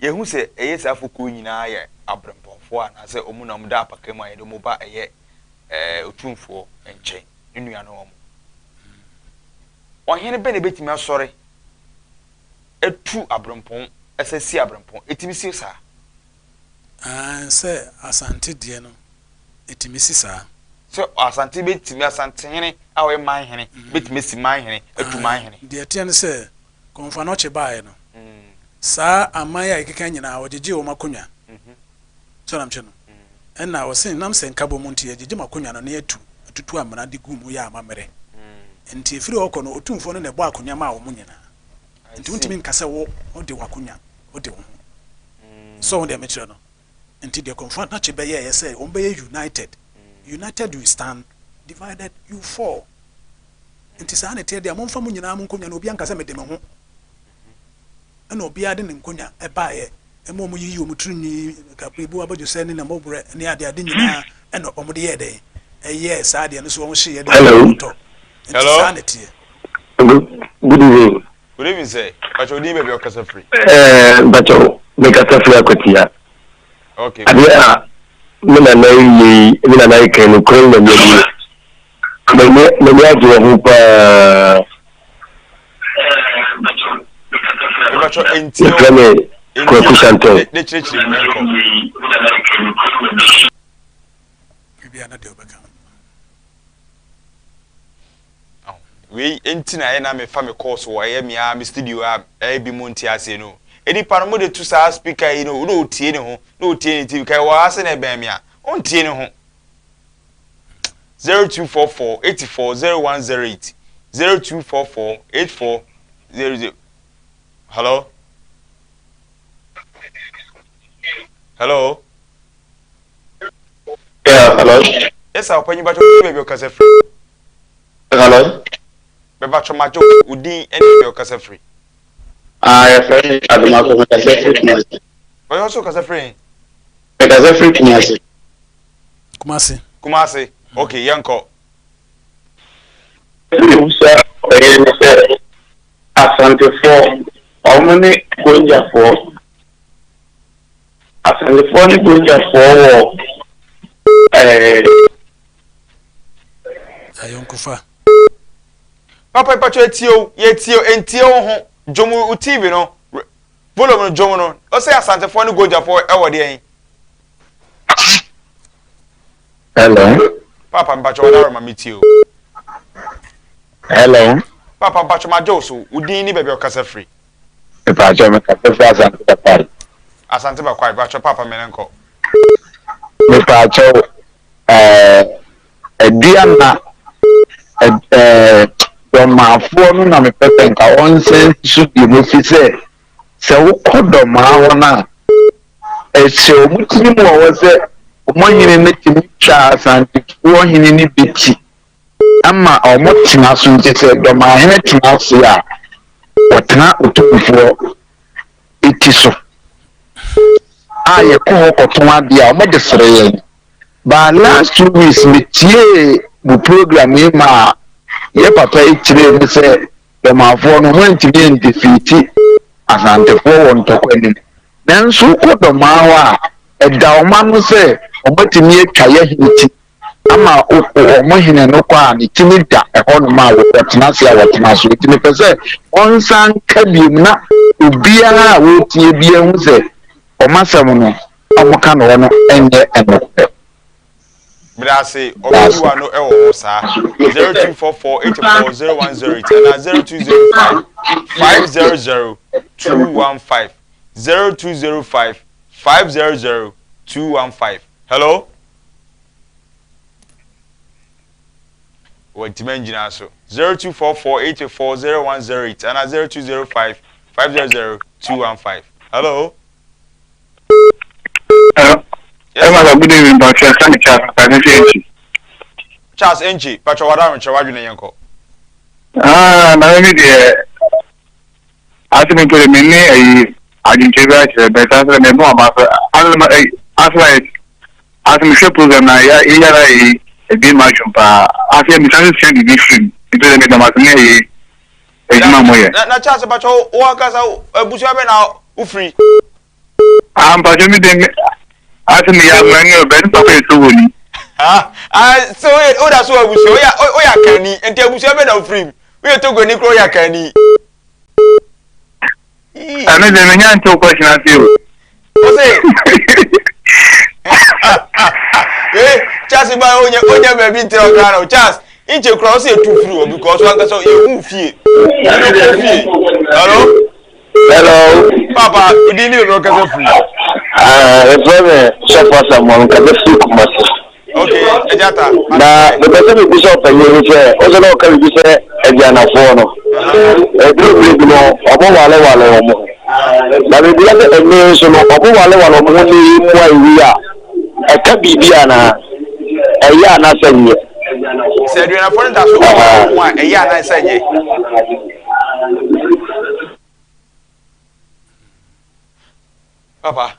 Yɛhu sɛ ɛyɛ saa fokuo nyinaa yɛ abrempɔnfoɔ anaasɛ wɔn na wɔda apaka mu a yɛde wɔn ba ɛyɛ ɛɛ otumfoɔ nkyɛn, ne nua ne wɔn. Ɔhene bɛn na ebetumi asɔre atu abrempɔn ɛsɛ si abrempɔn? Etumi si saa? Aane, sɛ Asante deɛ no, etumi si saa. Sɛ Asante betumi, Asantehene a ɔyɛ manhene betumi asi manhene, atu manhene. Deɛ ɛteɛ ne sɛ, Kɔmfoanɔkye baeɛ no, saa aman yi a yɛkeka nyinaa, wɔgyegyee wɔn akonnwa. So na mekyerɛ no? Ɛna ɔse nam sɛ nkabom nti yɛgyegye mo akonnwa no na yɛtu atutu amena de gu mu yɛ amammerɛ. Nti ɛfiri hɔ kɔ no Otumfoɔ no na ɛbɔ akonnwa maa wɔn nyinaa. Nti wontumi nka sɛ wo wode w'akonnwa wode wo ho. So wohu deɛ mekyerɛ no? Nti deɛ Komfo Anokye bɛyɛeɛ sɛ wɔn bɛyɛ united. United you stand, divided you fall. Nti saa na ɛteɛ deɛ a momfa mo nyinaa mo nkonnwa no obiara nka sɛ mede me ho. Ɛna obiara de ne nkonya baeɛ ma wɔn yiyii wɔn tiri nwi, kaprebu, abɔdwesɛ ne namɔborɛ ne ade ade nyinaa ɛna wɔn de yɛɛ dɛn? Ɛyɛɛ saa adeɛ no so wɔn hyeeɛ de Hello. wɔn tɔ. Nti Hello. saa na ɛteɛ. Good, good evening. Good evening sir. Mpakyɛ wo din baabi a wokasa firi? Eh, mpakyɛ mekasa firi Akwatia. Okay. Adeɛ a me nana yɛ yi, me nana yɛ kan no kura nyame anim. M'ani m'ani agye wɔ ho paa. Mepakyɛ ntie Yɛfrɛ me Kwaku Chantel. Ne kyerɛkyerɛ mu yɛnkɔ. Biribiara na deɛ wobɛka. Wei nti na ɛyɛ na mefa me course wɔ ɛyɛ me ara me studio a ɛyɛ bi mo nte aseɛ no. Nipa no mo de to saa speaker yi no na otie ne ho na otie ne TV ka ɛwɔ ha sɛ na ɛbɛn me a ɔntie ne ho. 0244 84 0108 0244 84 00 Hello? Hello? Yeah, hello. Yes, sir. Ɔpanyin bàtchɔ wo baabi ɔkasa firi. Hello. Bɛbàtchɔ màtchɔ wo din ɛne baabi ɔkasa firi. Ah, yɛfrɛ me Adomako, mekasa firi Kumasi. Bàtchɔ ɔso kasa firi he? Mekasa firi Kumasi. Kumasi. Kumasi. Okay, yɛnkɔ. Mebisa ɔhene no sɛ, Asantefoɔ, wɔn ne Gonjafoɔ, Asantefoɔ ne Gonjafoɔ wɔ ɛɛ. Ayɔnkofa. Papa mpatsɔ etie o, yɛtie o, entie wo ho, dwom wo TV no, volume no dwom no, ɔsɛ Asantefoɔ ne Gonjafoɔ ɛwɔ deɛn? Hello. Papa mpatsɔ ɔdaro ma metie o. Hello. Papa mpatsɔ ma gye wo so, wo din ne baabi a ɔkasa firi. Mpatsɔ mekasa firi Asante Bakwai. Asante Bakwai, mpatsɔ papa mene nkɔ. Mepatsɔ ɛɛ Aduana ɛɛ Dɔmaafoɔ no na mepɛ sɛ nka wɔnsan so bio ɛfiri sɛ sɛ wokɔ Dɔmaa hɔ no a ɛhyɛ wɔn tirim wɔ hɔ sɛ wɔn hene no tumi twa Asantefoɔ hene no bi ti ma wɔtena so nti sɛ Dɔmahene tena ase a wɔtena Otumfoɔ ti so a yɛkɔ hɔ kɔtɔn adeɛ a wɔde sere yɛn. But last 2 weeks metiee mo program yi maa yɛ papa yi kyerɛɛ mu sɛ Dɔmafoɔ no wɔantumi andefeati Asantefoɔ wɔ ntɔkwa no mu. Nanso wokɔ Dɔmaa hɔ a, ɛda wɔn ano sɛ wɔatumi atwa yɛ hene ti ama wɔn hene no kɔ a ne ti no da ɛhɔnom a wɔtena ase a wɔtena so. Nti mepɛ sɛ wɔnsan nka biom na obiara a wɔretie biara hu sɛ wɔn asɛm no a wɔka no hɔ no nyɛ nokorɛ. Medase, ɔbɛyi w'ano wɔ hɔ saa. 0244 84 0108 anaa 0205 500 215 0205 500 215. Hello? Wɔntumi angyina so. 0244 84 0108 anaa 0205 500 215. Hello? Hello. Yes. Ɛma good evening, Patrick. Sani Charles, Patrick Enchi. Charles Enchi, Patrick Wada, kyerɛ w'adwene yɛn kɔ. Ah, na me deɛ, ase me mpere me ne ayi adwenkyerɛ bi akyerɛ bɛt ase me bɔ aba so ase ase like ase mehwɛ program na ya yɛyɛ ayi ebi ma adwene paa ase me san sua biribi firi mu nti dɛ medam ase ne ayi adwuma mo yɛ. Na na Charles Patrick wo ankasa abusua bɛ na wofiri. Ah, mpatsɔ mi de mi ase mi yɛ amani o bɛn papa yɛ Togoni. Ah, ah, so woyɛ woda so wɔ abusua woyɛ woyɛ akanni nti abusua bɛ na wofiri mu woyɛ Togoni kura woyɛ akanni. Ɛno de menya nte wo question ase o. Ɔse ee Charles ba onye onye baabi ntena ɔkra no Charles nkyɛ kura ɔsɛ etu firi hɔ because wankasa yɛhu fie ɛno kɔ fie hello. Hello. Papa, odi ni baabi ɔkasa firi. Ah, efrɛ me Sɔfo Asamoah, mekasa firi Kumasi. Okay, ɛgya ta. Na mepɛ sɛ mebisa ɔpanyin no sɛ, ɔsɛ na ɔka biribi sɛ aduanafoɔ no, ɛduru bere bi no, ɔmo walewale wɔn ho. Na mebisa sɛ ɛnne nso no, ɔmo walewale wɔn ho ne mmoa ewi a, ɛka biribi anaa? Ɛyɛ anaasɛ nyɛ? Sɛ aduanafoɔ no da so wɔ wɔn ho a, ɛyɛ anaasɛ nyɛ? Papa,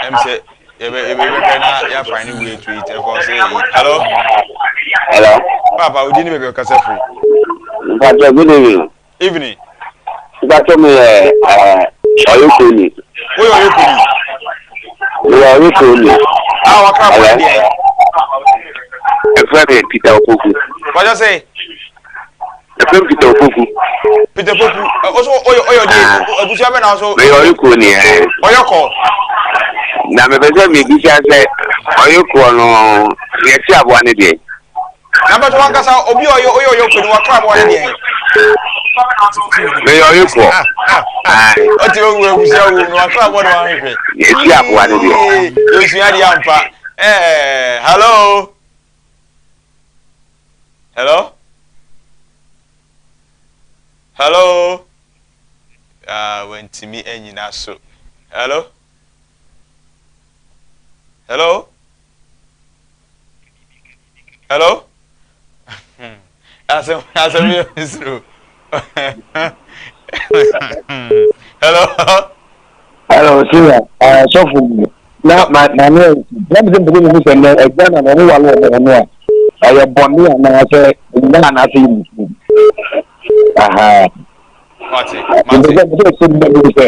ɛm sɛ yɛbɛ yɛbɛ yɛbɛhwɛ na yɛ find a way to it ɛfɔ sɛ hello. Hello. Papa, odi ni baabi ɔkasa firi. Mpatsɔ good evening. Evening. Mpatsɔ mi yɛ ɛɛ ɔyekoni. Woyɛ ɔyekoni. Meyɛ ɔyekoni. A wakra bɔ ɛdeɛ. Ɛfrɛ mi Peter Opoku. Mpatsɔ sɛ. Ɛfrɛ mi Peter Opoku. Peter Opoku, ɔso ɔyɛ ɔyɛ ɔde abusua bɛ na ɔso. Meyɛ ɔyekoni ni ɛ. Ɔyɔkɔ. Na mepɛ sɛ mebisa sɛ ɔyekɔ no yɛte aboa no deɛ. Na bɛtɔ wankasa obi ɔyɛ ɔyɛ ɔyɔkɔ ni wakra aboa no deɛ. Meyɛ ɔyekɔ. Ɔte owu abusua wo no wakra aboa no wahwehwɛ. Yɛte aboa no deɛ. Yɛsua deɛ ampa. Ɛɛ hello. Hello? Hello? Ah, wantumi anyina so. Hello? Hello? Hello? Asɛm asɛm yɛ nsoro. Hello? Hello, senior. Sɔfo mu. Na ma ma ne na mi sɛ mpɛ sɛ mi sɛ nɛ ɛgya na na ɔmo wale ɔmo ho no a ɛyɛ bɔne anaasɛ ɛnyɛ anaasɛ yɛ musuo. Aha. Mate, mate. Mpɛ sɛ mpɛ sɛ sɛ mi sɛ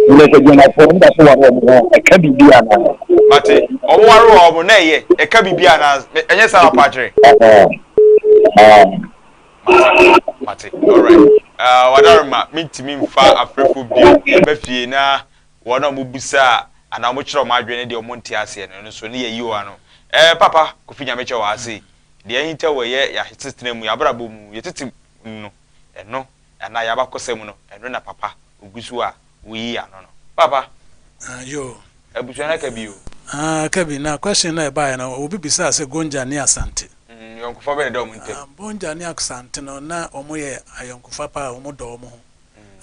nɛ sɛ gyanafoɔ ɔmo da so wale ɔmo ho ɛka biribi anaa. Mate, ɔmo ware ɔmo na ɛyɛ ɛka biribi anaa ɛnyɛ saa na ɔpa akyerɛ. Mate, mate, alright. Uh, wadaroma, mentumi mfa afrɛfo bio ɛbɛ fie na wɔn a wɔbisa anaa wɔkyerɛ wɔn adwene ne deɛ wɔn nte aseɛ no, ɛno nso ne yɛyi wɔn ano. Ɛɛ papa, Kofi Nyamekyɛ wɔ ha sei. Deɛ ahinta wɔ yɛ yɛasetena mu, yɛabrabɔ mu, yɛtete mu no, ɛno anaa yɛabakɔsɛm mu no, ɛno na papa ogu so a woyi ano no. Papa, Ah, yo. abusua no aka bi o. Ah, aka bi. Na question no a ɛbaeɛ no, obi bisaa sɛ Gonja ne Asante. Ayɔnkofa bɛn na ɛda wɔn ntam? Ah, Gonja ne Asante no, na wɔyɛ ayɔnkofa paa, wɔdɔ wɔn ho.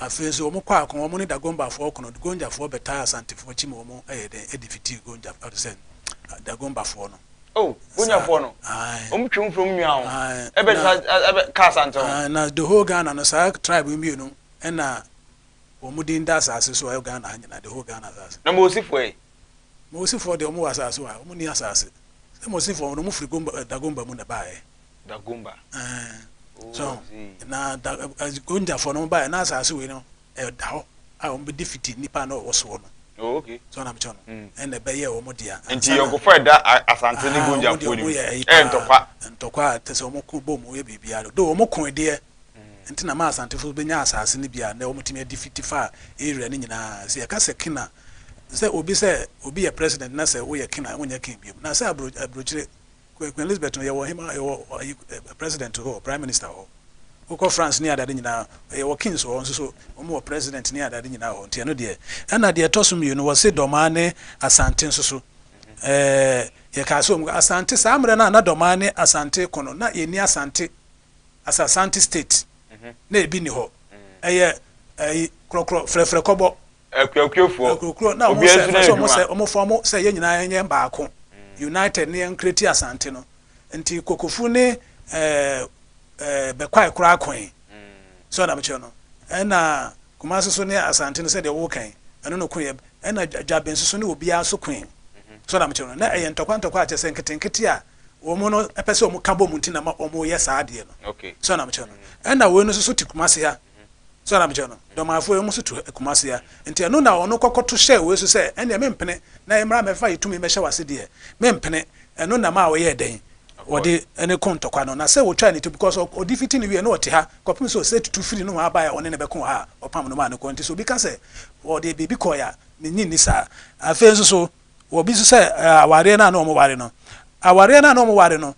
Afei nso wɔkɔ ako, wɔn ne Dagombafoɔ ko no, Gonjafoɔ bɛtaa Asantefoɔ akyi ma wɔn yɛ dɛn, ɛdefeatii Gonja, ɔde sɛ, Dagombafoɔ no. Oh, Saa, Gonjafoɔ no, ae. wɔn twe wɔn firi wɔn nua ho, Ae, ɛbɛ na, sa, ɛbɛ ka Asante ho. ae, na the whole Ghana no, saa tribe yi mmienu na wɔn din da asase so a ɛwɔ Ghana ha nyinaa, the whole Ghana asase. Na Mosifoɔ ɛ? Mosifoɔ deɛ wɔn wɔ asase wɔ ha, wɔn nni asase. Sɛ Mosifoɔ no, wɔn firi Gomba, Dagomba mu na ɛbaeɛ. Dagomba. Ɛɛ, Oh, so I see. na da, ɛ, Gonjafoɔ no wɔn baeɛ na asase wei no ɛda hɔ a wɔn bɛdi fiti nnipa a na wɔwɔ soɔ no. Oh, okay. So na mekyɛ no, Mm. ɛna ɛbɛyɛɛ wɔn dea. Nti Ansa na yɔnkofa a ɛda A- Asante ne aha, wɔn deɛ Gonjafoɔ no wɔn mu yɛ ɛyi ɛyɛ paa, ntɔkwa. ntɔkwa a kyerɛ sɛ wɔn ko bom yɛ biribiara. Though wɔn koe deɛ, nti na ma Asantefo bɛnya asase no bi a na wɔtumi adi fiti faa area no nyinaa. Sɛ yɛka sɛ king a, sɛ obi sɛ obi yɛ president na sɛ woyɛ king a, wonyɛ king biom. Na sɛ aburo aburokyire, Queen Elizabeth no yɛwɔ hema yɛwɔ ayi president hɔ, prime minister hɔ. Wokɔ France ne adeade nyinaa, yɛwɔ kings wɔ hɔ nso so, wɔn wɔ president ne adeade nyinaa wɔ hɔ. Nti ɛno deɛ. Ɛna deɛ ɛtɔ so mmienu, wɔse Dɔmaa ne Asante nso so. Ɛɛ yɛkaa sɛ wɔn Asante saa mmerɛ no a na Dɔmaa ne Asante ko no, na yɛnni Asante as Asante state na ebi nni hɔ. Ɛyɛ ɛyi korɔkorɔ frɛfrɛ kɔbɔ. Akuakuafoɔ. Akuakuo na wɔn Obiara sɛ nso fɛ n'adwuma. sɛ wɔn sɛ wɔn fa wɔn sɛ yɛn nyinaa yɛnyɛ baako. United ne yɛn create Asante no. Nti Kokofu ne ɛɛ ɛɛ Bɛkwae koraa koe. So na mekyerɛ no? Ɛna Kumasi so ne Asante no, sɛdeɛ wokan ɛno no koeɛ, ɛna Dwaben nso so ne obiara so koe. So na mekyerɛ no? Na ɛyɛ ntɔkwa ntɔkwa a kyerɛ sɛ nketenkete a wɔn no pɛ sɛ wɔn ka bɔ mu nti na ma wɔn yɛ saa adeɛ no. So na mekyerɛ no? Ɛna wei no nso so te Kumasi ha. So na mekyerɛ no? Dɔmanfoɔ yi wɔn nso te Kumasi ha. Nti ɛno na ɔno kɔkɔto hyɛɛ wei so sɛ ɛnneɛ mempene na yɛmmra mmɛfa yɛ tumi mmɛhyɛ w'ase deɛ, mempene. Ɛno na maa ɔyɛɛ dɛn? Wɔde ne ko ntɔkwa no. Na sɛ wɔtwaa ne ti, because ɔde fiti no wie na ɔte ha kɔpem sɛ ɔsɛ tutu firi nohoa baeɛ a ɔne no bɛko wɔ ha a, ɔpam no maa no kɔ. Nti sɛ obi ka sɛ ɔde biribi kɔeɛ a, mennye nni saa. Afei nso so, obi nso sɛ awareɛ no a na wɔware no, awareɛ no a na wɔware no,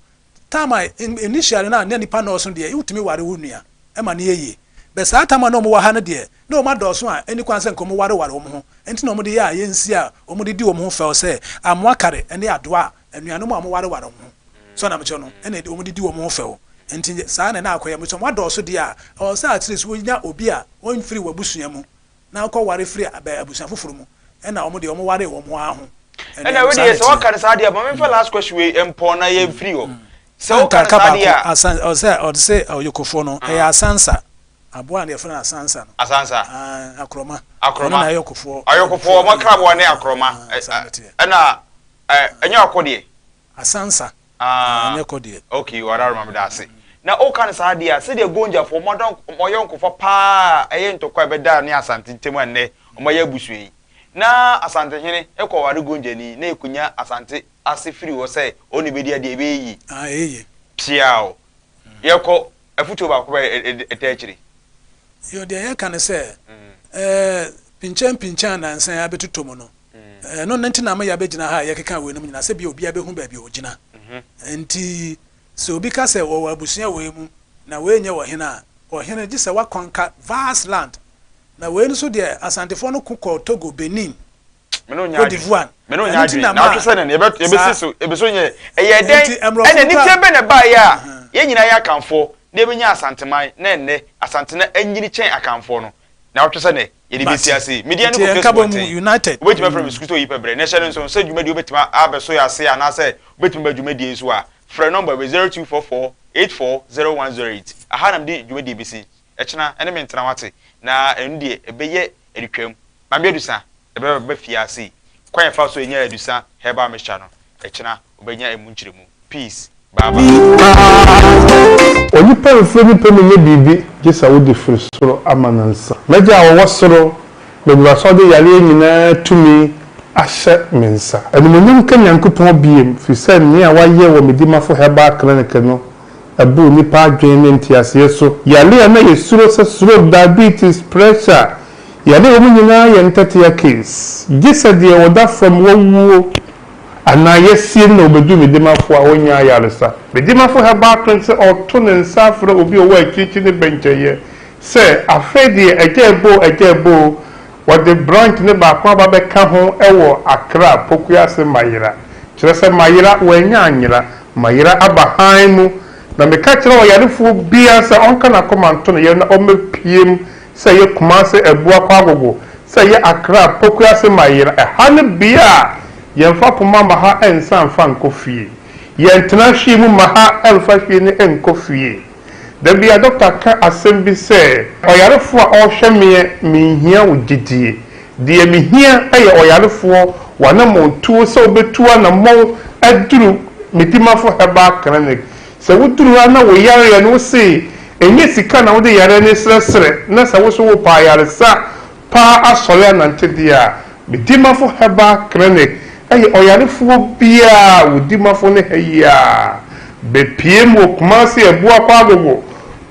time a initially no a na nnipa nnɔɔso deɛ, wotumi ware wo nua ma no yɛ yie. But saa time a na wɔwɔ ha no deɛ, na wɔn adɔɔso a ɛnni kwan sɛ nka wɔwareware wɔn ho. Nti na wɔde yɛ a yɛnsi a wɔde di wɔn ho fɛw sɛ amoa kare ne adoa a anuanom a wɔwareware wɔn ho. So na mekyerɛ no? Ɛna wɔde di wɔn ho fɛw. Nti saa na na akɔyɛ. Sɛ wɔadɔɔso deɛ a, ɛwɔ sɛ at least wonya obi a ɔmfiri w'abusua mu na wokɔware firi abusua foforɔ mu. Ɛna wɔn deɛ wɔwaree wɔn ho ara ho. Ɛna wei deɛ sɛ waka no saa deɛ a, ma memfa last question wei mpɔn na yɛmfiri hɔ. Sɛ woka no saa deɛ a. Asan ɔsɛ ɔde sɛ ɔyokofoɔ no ɛyɛ asansa, aboa a yɛfrɛ no asansa no. Asansa. Akorɔma. Akorɔma. Ɔno na ayɔkofoɔ. Ayɔkofoɔ wɔn akraboa ne akorɔma. Ɛna ɛnyɛ ɔkɔ deɛ. Asansa. Ɛnyɛ kɔ deɛ. Okay, wadaroma, meda ase. Na woka no saa deɛ a, sɛdeɛ Gonjafoɔ wɔn adɔn wɔn ayɔnkofa paa a ɛyɛ ntɔkwa a ɛbɛda ne Asante ntam a nnɛ wɔn ayɛ abusua yi. Na Asantehene kɔ ware Gonjani na ɛkɔnya Asante ase firi hɔ sɛ ɔno na ɛbɛdi adeɛ, ɛbɛyɛ yie? Ah, ɛyɛ yie. Piaw. Yɛkɔ afutuo baako pɛ ɛtaa akyire. Yo, deɛ yɛka ne sɛ, ɛɛ, pinkyɛn pinkyɛn a nansa yi abɛtotɔ mu no, ɛno no nti na ama yɛabɛgyina ha a yɛkeka weinom nyinaa, sɛ bia obiara bɛhu baabi a ɔgyina. Nti sɛ obi ka sɛ wɔwɔ abusua wei mu na wei nyɛ ɔhene a, ɔhene gye sɛ wakɔnka vast land. Na wei nso deɛ, Asantefoɔ no ko kɔɔ Togo, Benin, Me ne wo nyɛ Cote adwene. d'Ivoire. Me ne wo nyɛ Ɛno nti adwene. na Na maa ɔtwe sɛ nɛn yɛbɛ yɛbɛsi saa. so ebi so nyɛ. Ɛyɛ dɛn Nti mmorɔfo ɛna no anigyeɛ koraa. bɛn na ɛbaeɛ a yɛn nyinaa yɛ Akanfoɔ na yɛbɛnya Asanteman na ɛnnɛ Asante no anyini kyɛn Akanfoɔ no. Na ɔtwe sɛ nɛ yɛde Mate. bɛsi ase yi. Me din Nti ne yɛn Kofi nkabɔ mu Asubɔnten. United. Wobɛtumi afrɛ me Sukuu sɛ Oyi Pɛ Berɛ. Na hyɛ no nso sɛ dwumadie wobɛtumi abɛso yɛn ase anaasɛ wobɛtumi aba dwumadie yi so a, frɛ nɔmba wei 0244 84 0108. Aha na mede dwumadie bɛsi. Ɛkyena ɛne me ntena wate. Na ɛno deɛ ɛbɛyɛ adutwam. Maame Adusa ɛbɛba fie ha sei. Kwan a yɛfa so nya Adusa herbal mixture no, ɛkyena wobɛnya ɛmu nkyerɛmu. Peace. Bye bye. Onipa mfiri ne pɛ mu nyɛ biribi gye sɛ wode firi soro ama no nsa. M'Agya a ɔwɔ soro, mede w'asɔde yareɛ nyinaa tumi ahyɛ me nsa. Animuonyam nka Nyankopɔn biem, firi sɛ nea wayɛ wɔ me Dimafo Herbal Clinic no ɛboro nnipa adwene ne nteaseɛ so. Yare a na yɛsuro sɛ stroke, diabetes, pressure, yare a wɔn nyinaa yɛ ntɛtea case, gye sɛ deɛ ɔda fam wawuo anaa yɛasie no na ɔbɛduru Medimafo a ɔnnya ayaresa. Medimafo Herbal Clinic sɛ ɔreto ne nsa afrɛ obi a ɔwɔ akyirikyiri ne bɛnkyɛeɛ sɛ afei deɛ agya ɛboo agya ɛboo Wɔde branch no baako aba bɛka ho wɔ Accra Pokuase Mayera. Kyerɛ sɛ Mayera, wannya anyera. Mayera aba hann mu. Na meka kyerɛ ɔyarefoɔ biara sɛ ɔnka n'akoma nto ne yam na ɔmmɛpiem sɛ ɛyɛ Kumase Abuakwa Agogo, sɛ ɛyɛ Accra Pokuase Mayera. Ɛha ne bea a yɛmfa poma mma ha nsan mfa nkɔ fie. Yɛntena hwee mu mma ha mfa hwee no nkɔ fie. Da bi a dɔkta ka asɛm bi sɛ, Ɔyarefoɔ a ɔrehwɛ meɛ, menhia wo gyedie. Deɛ mehia yɛ ɔyarefoɔ w'anammɔntuo sɛ wobɛtu anammɔn aduru Medimafo Herbal Clinic. Sɛ woduru ha na wo yareɛ no wose ɛnyɛ sika na wode yareɛ no resrɛsrɛ na sɛ wo nso wopɛ ayaresa paa asɔre anante deɛ a, Medimafo Herbal Clinic yɛ ɔyarefoɔ biara a wo dimafo ne ha yi ara. Bɛpiem wɔ Kumasi Abuakwa Agogo,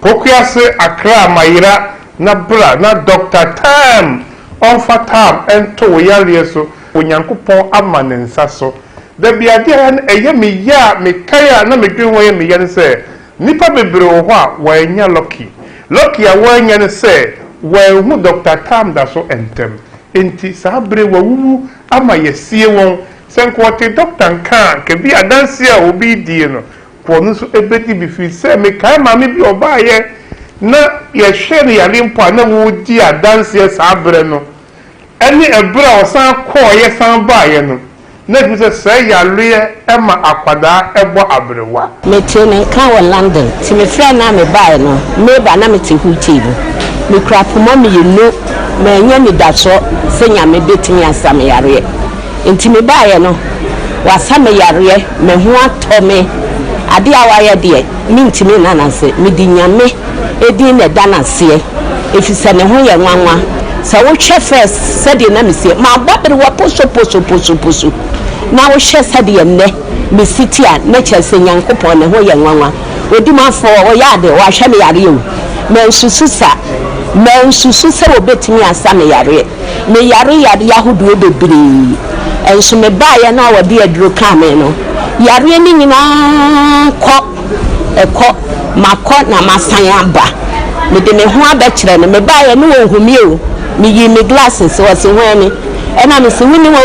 Pokuase Accra Mayera na bra na Doctor Tam ɔmfa tam nto wo yareɛ so, Onyankopɔn ama ne nsa so. Da bi adeɛ a ɛyɛ me ya a mekae a na medwene ho ɛyɛ me ya ne sɛ Nnipa bebree wɔ hɔ a wɔannya lucky. Lucky a wɔannya ne sɛ wɔanhu Doctor Tam da so ntɛm. Enti saa bere wɔawuwu ama yɛasie wɔn. Sɛ nka wɔtee Doctor nka a, nka ebia adanse a obi redie no, nka ɔno nso bedi bi. Firi sɛ mekae maame bi a ɔbaeɛ na yɛhwɛɛ no yareɛ mpo a na ɔredi adanseɛ saa berɛ no. Ɛne ɛberɛ a ɔsan kɔeɛ san baeɛ no. Na ɛtumi sɛ sɛɛ yareɛ ma akwadaa bɔ aberewa. Metee ne nka wɔ London, nti mefrɛɛ no a mebaeɛ no, mereba na mete wheelchair mu. Mekura poma mmienu, mannya anidasoɔ sɛ Nyame bɛtumi asa me yareɛ. Nti mebaeɛ no, wasa me yareɛ, me ho atɔ me. Adeɛ a wayɛ deɛ, mentumi nna no ase. Mede Nyame din na ɛda no aseɛ, efisɛ ne ho yɛ nwanwa. Sɛ wohwɛ first sɛdeɛ na mesie, mabɔ aberewa posoposoposoposo, na wohwɛ sɛdeɛ nnɛ mesi te a, na kyerɛ sɛ Nyankopɔn ne ho yɛ nwanwa. Odimafoɔ, ɔyɛ ade, wahwɛ me yareɛ o. Mansusu sa, mansusu sɛ wɔbɛtumi asa me yareɛ. Meyare yareɛ ahodoɔ bebree, nso mebaeɛ no a wɔde aduro kaa me no, yareɛ no nyinaa kɔ, ɛkɔ, makɔ na masan aba. Mede me ho abɛkyerɛ no, mebaeɛ no ɔnhu me o, meyii me glasses, ɔse hwan ni? Ɛna mese wonni hɔ.